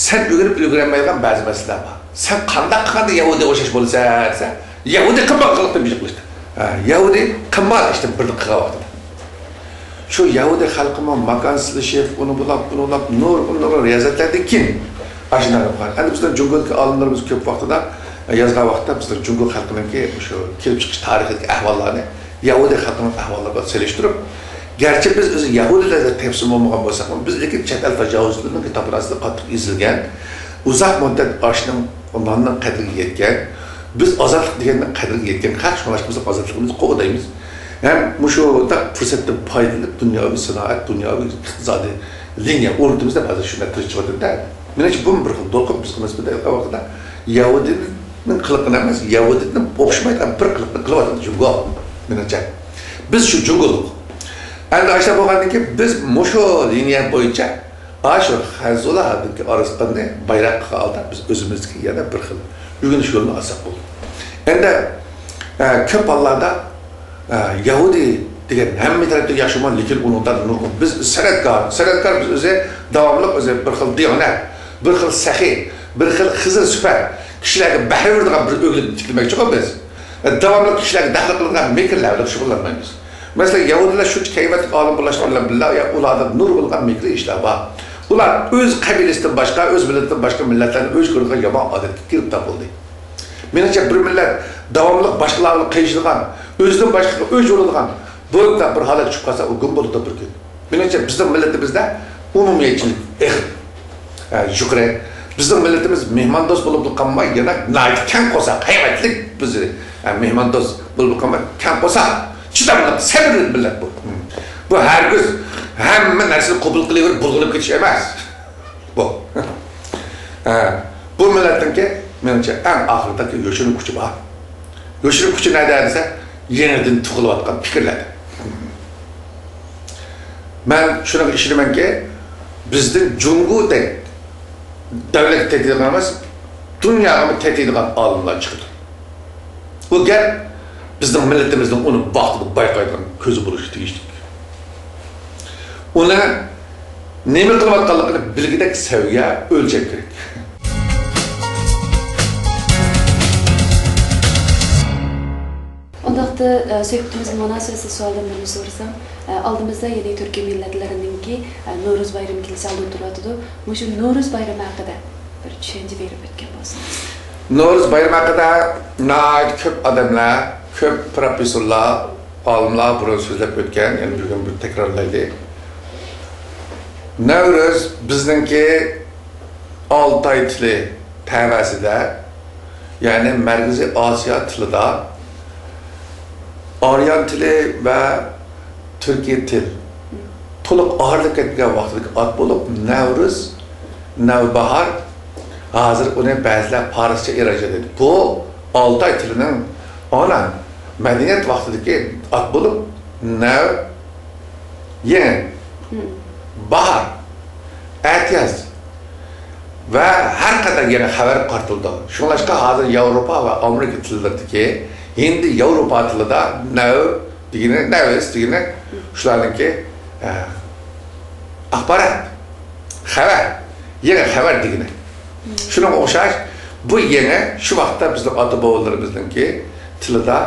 سەن ئۆگىنىپ ئۈلگۈرەلمەيدىغان بەزى مەسىلىلەر بار. سەن قانداق قىلغاندا يەھۇدىيغا ئوخشاش بولىسەن دېسە، يەھۇدىي قىلمىغان قىلىقتىن بىر قىلىشتا. ھە، يەھۇدىي قىلمىغان ئىشتىن بىرنى قىلغان ۋاقتىدا. شۇ يەھۇدىي خەلقىمۇ ماكانسىزلىشىپ، ئۇنى بۇلاپ، بۇنى بۇلاپ، نۇرغۇن، نۇرغۇن رىيازەتلەردىن كېيىن ئاشۇنداق بولۇپ قالغان. ئەمدى بىزنىڭ جۇڭگودىكى ئالىملىرىمىز كۆپ ۋاقتىدا، يازغان ۋاقىتتا بىزنىڭ جۇڭگو خەلقىنىڭكى شۇ كېلىپ چىقىش تارىخىدىكى ئەھۋاللارنى يەھۇدىي خەلقىنىڭ ئەھۋاللىرى بىلەن سېلىشتۇرۇپ، گەرچە بىز ئۆزى يەھۇدىيلار دەپ تەپسىم بولمىغان بولساقمۇ، بىز لېكىن چەت ئەل تاجاۋۇزچىلىرىنىڭ تاپىناسىدا قاتتىق ئېزىلگەن، ئۇزاق مۇددەت ئاشنىڭ، ناننىڭ قەدرىگە يەتكەن، بىز ئازادلىق دېگەننىڭ قەدرىگە يەتكەن خەق، شۇڭا بىز ئازادلىقىمىزنى قوغدايمىز. ھەم مۇشۇنداق پۇرسەتتىن پايدىلىنىپ، دۇنياۋى سانائەت، دۇنياۋى ئىقتىسادىي لىنىيە ئورنىتىمىز دەپ ھازىر شۇنداق تىرىشىۋاتىدۇ-دە. مېنىڭچە، بۇمۇ بىر خىل دولقۇن بىزگە نىسبەتەن ئېيتقان ۋاقتىدا يەھۇدىينىڭ قىلىقىنى ئەمەس، يەھۇدىيدىن ئوخشىمايدىغان بىر قىلىقنى قىلىۋاتىدۇ جۇڭگو، مېنىڭچە. بىز شۇ جۇڭگولۇق. ئەمدى ئاشۇنداق بولغاندىن كېيىن بىز مۇشۇ لىنىيە بويىچە ئاشۇ خەنزۇلاردىكى ئارىسىنى بايراق قىلغان ھالدا بىز ئۆزىمىزدىكى يەنە بىر خىل ئۆگىنىش يولىنى ئالساق بولىدۇ. ئەمدى، ئە، كۆپ ھاللاردا، ئە، يەھۇدىي دېگەن ھەممە تەرەپتىن ياخشى بولغان، لېكىن ئۇنىڭدا نۇرغۇن، بىز سەنئەتكار، سەنئەتكار بىز ئۆزى داۋاملىق ئۆزى بىر خىل دىيانەت، بىر خىل سېخىي، بىر خىل خىزىر سۈپەت، كىشىلەرگە بەھرە بېرىدىغان بىر ئۆگلۈكنى تىكلىمەكچىغۇ بىز. ئە، داۋاملىق كىشىلەرگە دەخلى قىلىدىغان مىكىرلەر بىلەن شۇغۇللانمايمىز. مەسىلەن، يەھۇدىيلار شۇنچە ھەيۋەتلىك ئالىم بولۇشلىرى بىلەن بىللە، يا ئۇلاردا نۇرغۇنلىغان مىكرو ئىشلار بار. ئۇلار ئۆز قەبىلىسىدىن باشقا، ئۆز مىللىتىدىن باشقا مىللەتلەرنى ئۆچ كۆرىدىغان يامان ئادەتكە گىرىپتار بولدى. مېنىڭچە، بىر مىللەت داۋاملىق باشقىلار بىلەن قىينىشىدىغان، ئۆزىدىن باشقىغا ئۆچ بولىدىغان بۇنداق بىر ھالەتكە چۈشۈپ قالسا، ئۇ گۇم بولىدۇ بىر كۈن. مېنىڭچە، بىزنىڭ مىللىتىمىزدە ئومۇمىيەتچىلىك ئېغىر، ئە، يۇقىرى. بىزنىڭ مىللىتىمىز مېھماندوست بولۇپلا قالماي، يەنە ناھايىتى كەڭ قورساق، ھەيۋەتلىك بىز، ئە، مېھماندوست بولۇپلا قالماي، كەڭ قورساق، چىداملىق، سەبرلىك مىللەت بۇ. بۇ ھەرگىز ھەممە نەرسىنى قوبۇل قىلىۋېرىپ بۇلغىنىپ كېتىش ئەمەس. بۇ. ئە، بۇ مىللەتنىڭكى، مېنىڭچە، ئەڭ ئاخىرىدىكى يوشۇرۇن كۈچى بار. يوشۇرۇن كۈچى نەدە دېسە، يېڭىدىن تۇغۇلۇۋاتقان پىكىرلەردە. مەن شۇنىڭغا ئىشىنىمەنكى، بىزدىن جۇڭگودەك دەۋلەتكە تېتىيدىغان ئەمەس، دۇنياغىمۇ تېتىيدىغان ئالىملار چىقىدۇ. بۇ گەپ بىزنىڭ مىللىتىمىزنىڭ ئۇنى ۋاقتىدا بايقايدىغان كۆزى بولۇشى تېگىشلىك. ئۇنى نېمە قىلىۋاتقانلىقىنى بىلگۈدەك سەۋىيە، ئۆلچەم كېرەك. ئۇنداقتا، ئە، سۆھبىتىمىزگە مۇناسىۋەتلىك سوئالدىن بىرنى سورىسام، ئە، ئالدىمىزدا يەنى تۈركىي مىللەتلەرنىڭكى، ئە، نورۇز بايرىمى كېلىشى ئالدىدا تۇرۇۋاتىدۇ. مۇشۇ نورۇز بايرىمى ھەققىدە بىر چۈشەنچە بېرىپ ئۆتكەن بولسىڭىز. نورۇز بايرىمى ھەققىدە ناھايىتى كۆپ ئادەملەر، كۆپ پروفېسسورلار، ئالىملار بۇرۇن سۆزلەپ ئۆتكەن، يەنە بۈگۈن بىر تەكرارلايلى. نەۋرۇز بىزنىڭكى ئالتاي تىلى تەۋەسىدە، يەنى مەركىزىي ئاسىيا تىلىدا ئارىيان تىلى ۋە تۈركىي تىل تولۇق ئايرىلىپ كەتمىگەن ۋاقتىدىكى ئات بولۇپ، نەۋرۇز، نەۋباھار، ھازىر ئۇنى بەزىلەر پارسچە ئېرانچە دەيدۇ. بۇ ئالتاي تىلىنىڭ ئانا مەدەنىيەت ۋاقتىدىكى ئات بولۇپ، نەۋ، يېڭى، باھار، ئەتىياز ۋە ھەر قەدەر يېڭى خەۋەر قارىتىلىدۇ. شۇڭلاشقا ھازىر ياۋروپا ۋە ئامېرىكا تىللىرىدىكى ھىندى ياۋروپا تىلىدا نەۋ دېگىنى، نەۋىس دېگىنى شۇلارنىڭكى، ئە، ئاخبارات، خەۋەر، يېڭى خەۋەر دېگىنى. شۇنىڭغا ئوخشاش، بۇ يېڭى شۇ ۋاقىتتا بىزنىڭ ئاتا-بوۋىلىرىمىزنىڭكى تىلىدا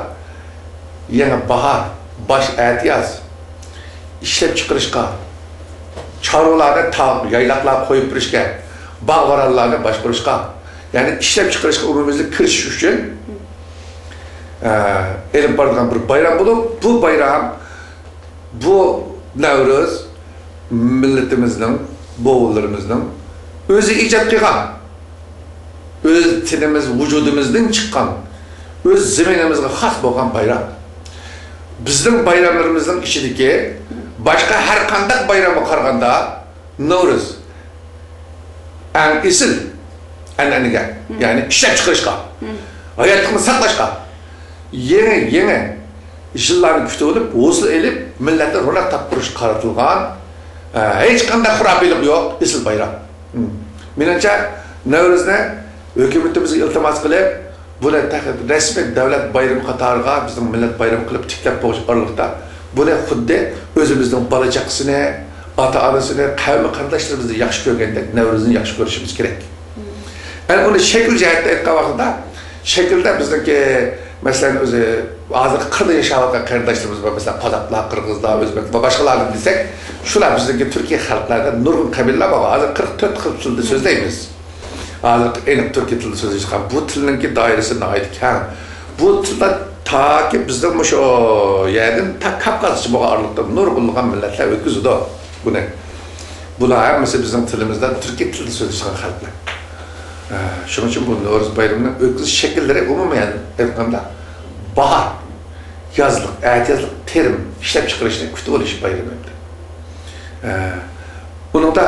يېڭى باھار، باش ئەتىياز، ئىشلەپچىقىرىشقا، چارۋىلارنى تاغ، يايلاقلارغا قويۇپ بېرىشكە، باغ-ۋارانلارنى باشقۇرۇشقا، يەنى ئىشلەپچىقىرىشقا ئومۇميۈزلۈك كىرىشىش ئۈچۈن، ئە، ئېلىپ بارىدىغان بىر بايرام بولۇپ، بۇ بايرام، بۇ نەۋرۇز مىللىتىمىزنىڭ، بوۋىلىرىمىزنىڭ ئۆزى ئىجاد قىلغان، ئۆز تېنىمىز، ۋۇجۇدىمىزدىن چىققان، ئۆز زېمىنىمىزغا خاس بولغان بايرام. بىزنىڭ بايراملىرىمىزنىڭ ئىچىدىكى باشقا ھەر قانداق بايرامغا قارىغاندا، نورۇز ئەڭ ئېسىل ئەنئەنىگە، يەنى ئىشلەپچىقىرىشقا، ھاياتلىقنى ساقلاشقا، يېڭى، يېڭى يىللارنى كۈتۈۋېلىپ، ھوسۇل ئېلىپ، مىللەتنى روناق تاپتۇرۇشقا قارىتىلغان، ئە، ھېچقانداق خۇراپىيلىق يوق، ئېسىل بايرام. مېنىڭچە، نەۋرۇزنى ھۆكۈمىتىمىزگە ئىلتىماس قىلىپ، بۇنى تېخى رەسمىي دۆلەت بايرىمى قاتارىغا بىزنىڭ مىللەت بايرىمى قىلىپ تىكلەپ بولغۇچە ئارىلىقتا، بۇنى خۇددى ئۆزىمىزنىڭ بالا-چاقىسىنى، ئاتا-ئانىسىنى، قەۋمى-قېرىنداشلىرىمىزنى ياخشى كۆرگەندەك نەۋرۇزنى ياخشى كۆرۈشىمىز كېرەك. ئەنە ئۇنى شەكىل جەھەتتە ئېيتقان ۋاقتىدا، شەكىلدە بىزنىڭكى، مەسىلەن، ئۆزى ھازىرقى قىردا ياشاۋاتقان قېرىنداشلىرىمىز بار، مەسىلەن، قازاقلار، قىرغىزلار، ئۆزبەكلەر ۋە باشقىلاردىن دېسەك، شۇلار بىزنىڭكى تۈركىي خەلقلەردە نۇرغۇن قەبىلىلەر بار. ھازىر قىرىق تۆت خىل تىلدا سۆزلەيمىز. ھازىر ئېنىق تۈركىي تىلدا سۆزلەشكەن. بۇ تىلنىڭكى دائىرىسى ناھايىتى كەڭ. بۇ تىلدا تاكى بىزنىڭ مۇشۇ يەردىن تا كاپكازغىچە بولغان ئارىلىقتا نۇرغۇنلىغان مىللەتلەر ئۆتكۈزىدۇ بۇنى. بۇلار ھەممىسى بىزنىڭ تىلىمىزدا تۈركىي تىلدا سۆزلەشكەن خەلقلەر. ئە، شۇنىڭ ئۈچۈن بۇ نورۇز بايرىمىنىڭ ئۆتكۈزۈش شەكىللىرى ئومۇمەن ئېيتقاندا باھار، يازلىق، ئەتىيازلىق تېرىم، ئىشلەپچىقىرىشنى كۈتۈۋېلىش بايرىمى ئەمدى. ئە، ئۇنىڭدا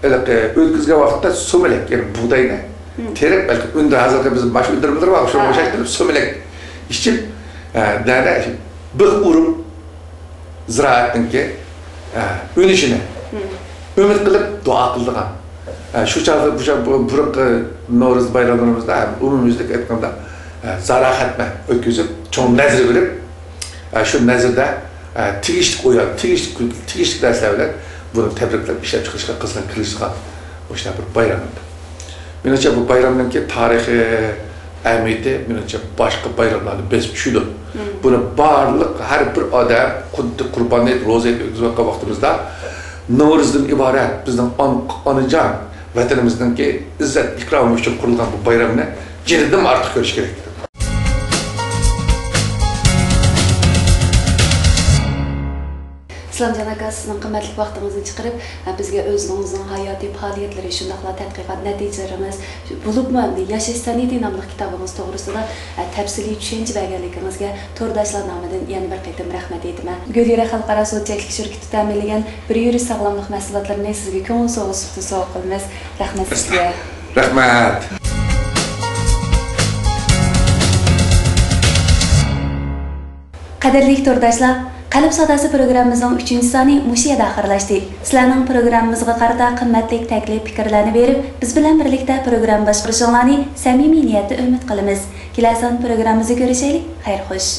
ھېلىقى ئۆتكۈزگەن ۋاقىتتا سۆمەلەك، يەنى بۇغداينى تېرىپ، بەلكى ئۈندۈر، ھازىرقى بىزنىڭ ماش ئۈندۈرمىلىرى بار، شۇنىڭغا ئوخشاش قىلىپ سۆمەلەك ئىچىپ، ئە، دەنە بىخ ئۇرۇپ، زىرائەتنىڭكى، ئە، ئۈنۈشىنى ئۈمىد قىلىپ دۇئا قىلىدىغان. ئە، شۇ چاغدا بۇ چاغ-، بۇ بۇرۇنقى نورۇز بايراملىرىمىزدا ھەم ئومۇميۈزلۈك ئېيتقاندا، ئە، زاراخەتمە ئۆتكۈزۈپ، چوڭ نەزىر بېرىپ، ئە، شۇ نەزىردە، ئە، تېگىشلىك ئويۇن، تېگىشلىك كۈلكە، تېگىشلىك نەرسىلەر بىلەن بۇنى تەبرىكلەپ، ئىشلەپچىقىرىشقا قىزغىن كىرىشىدىغان مۇشۇنداق بىر بايرام. مېنىڭچە، بۇ بايرامنىڭكى تارىخىي ئەھمىيىتى، مېنىڭچە، باشقا بايراملارنى بېسىپ چۈشىدۇ. بۇنى بارلىق ھەر بىر ئادەم، خۇددى قۇربان ھېيت، روزا ھېيت ئۆتكۈزۈۋاتقان ۋاقتىمىزدا، نورۇزدىن ئىبارەت بىزنىڭ ئان-، ئانىجان ۋەتىنىمىزنىڭكى ئىززەت ئىكرامى ئۈچۈن قۇرۇلغان بۇ بايرامنى جېنىدىنمۇ ئارتۇق كۆرۈش كېرەك. ئىسلامجان ئاكا، سىزنىڭ قىممەتلىك ۋاقتىڭىزنى چىقىرىپ، بىزگە ئۆزىڭىزنىڭ ھاياتىي پائالىيەتلىرى، شۇنداقلا تەتقىقات نەتىجىلىرىڭىز، بولۇپمۇ ياشاش سەنئىتى ناملىق كىتابىڭىز توغرىسىدا تەپسىلىي چۈشەنچە بەرگەنلىكىڭىزگە تورداشلار نامىدىن يەنە بىر قېتىم رەھمەت ئېيتىمەن. گۈلھىرە خەلقئارا سوت چەكلىك شىركىتى تەمىنلىگەن بىر يۈرۈش ساغلاملىق مەھسۇلاتلىرىنى سىزگە كۆڭۈل سوۋغىسى سۈپىتىدە سوۋغا قىلىمىز. رەھمەت سىزگە. رەھمەت. قەدىرلىك تورداشلار، قەلب ساداسى پروگراممىمىزنىڭ ئۈچىنچى سانى مۇشۇ يەردە ئاخىرلاشتى. سىلەرنىڭ پروگراممىمىزغا قارىتا قىممەتلىك تەكلىپ، پىكىرلەرنى بېرىپ، بىز بىلەن بىرلىكتە پروگرامما باشقۇرۇشۇڭلارنى سەمىمىي نىيەتتە ئۈمىد قىلىمىز. كېلەر سان پروگراممىمىزدا كۆرۈشەيلى. خەير خوش.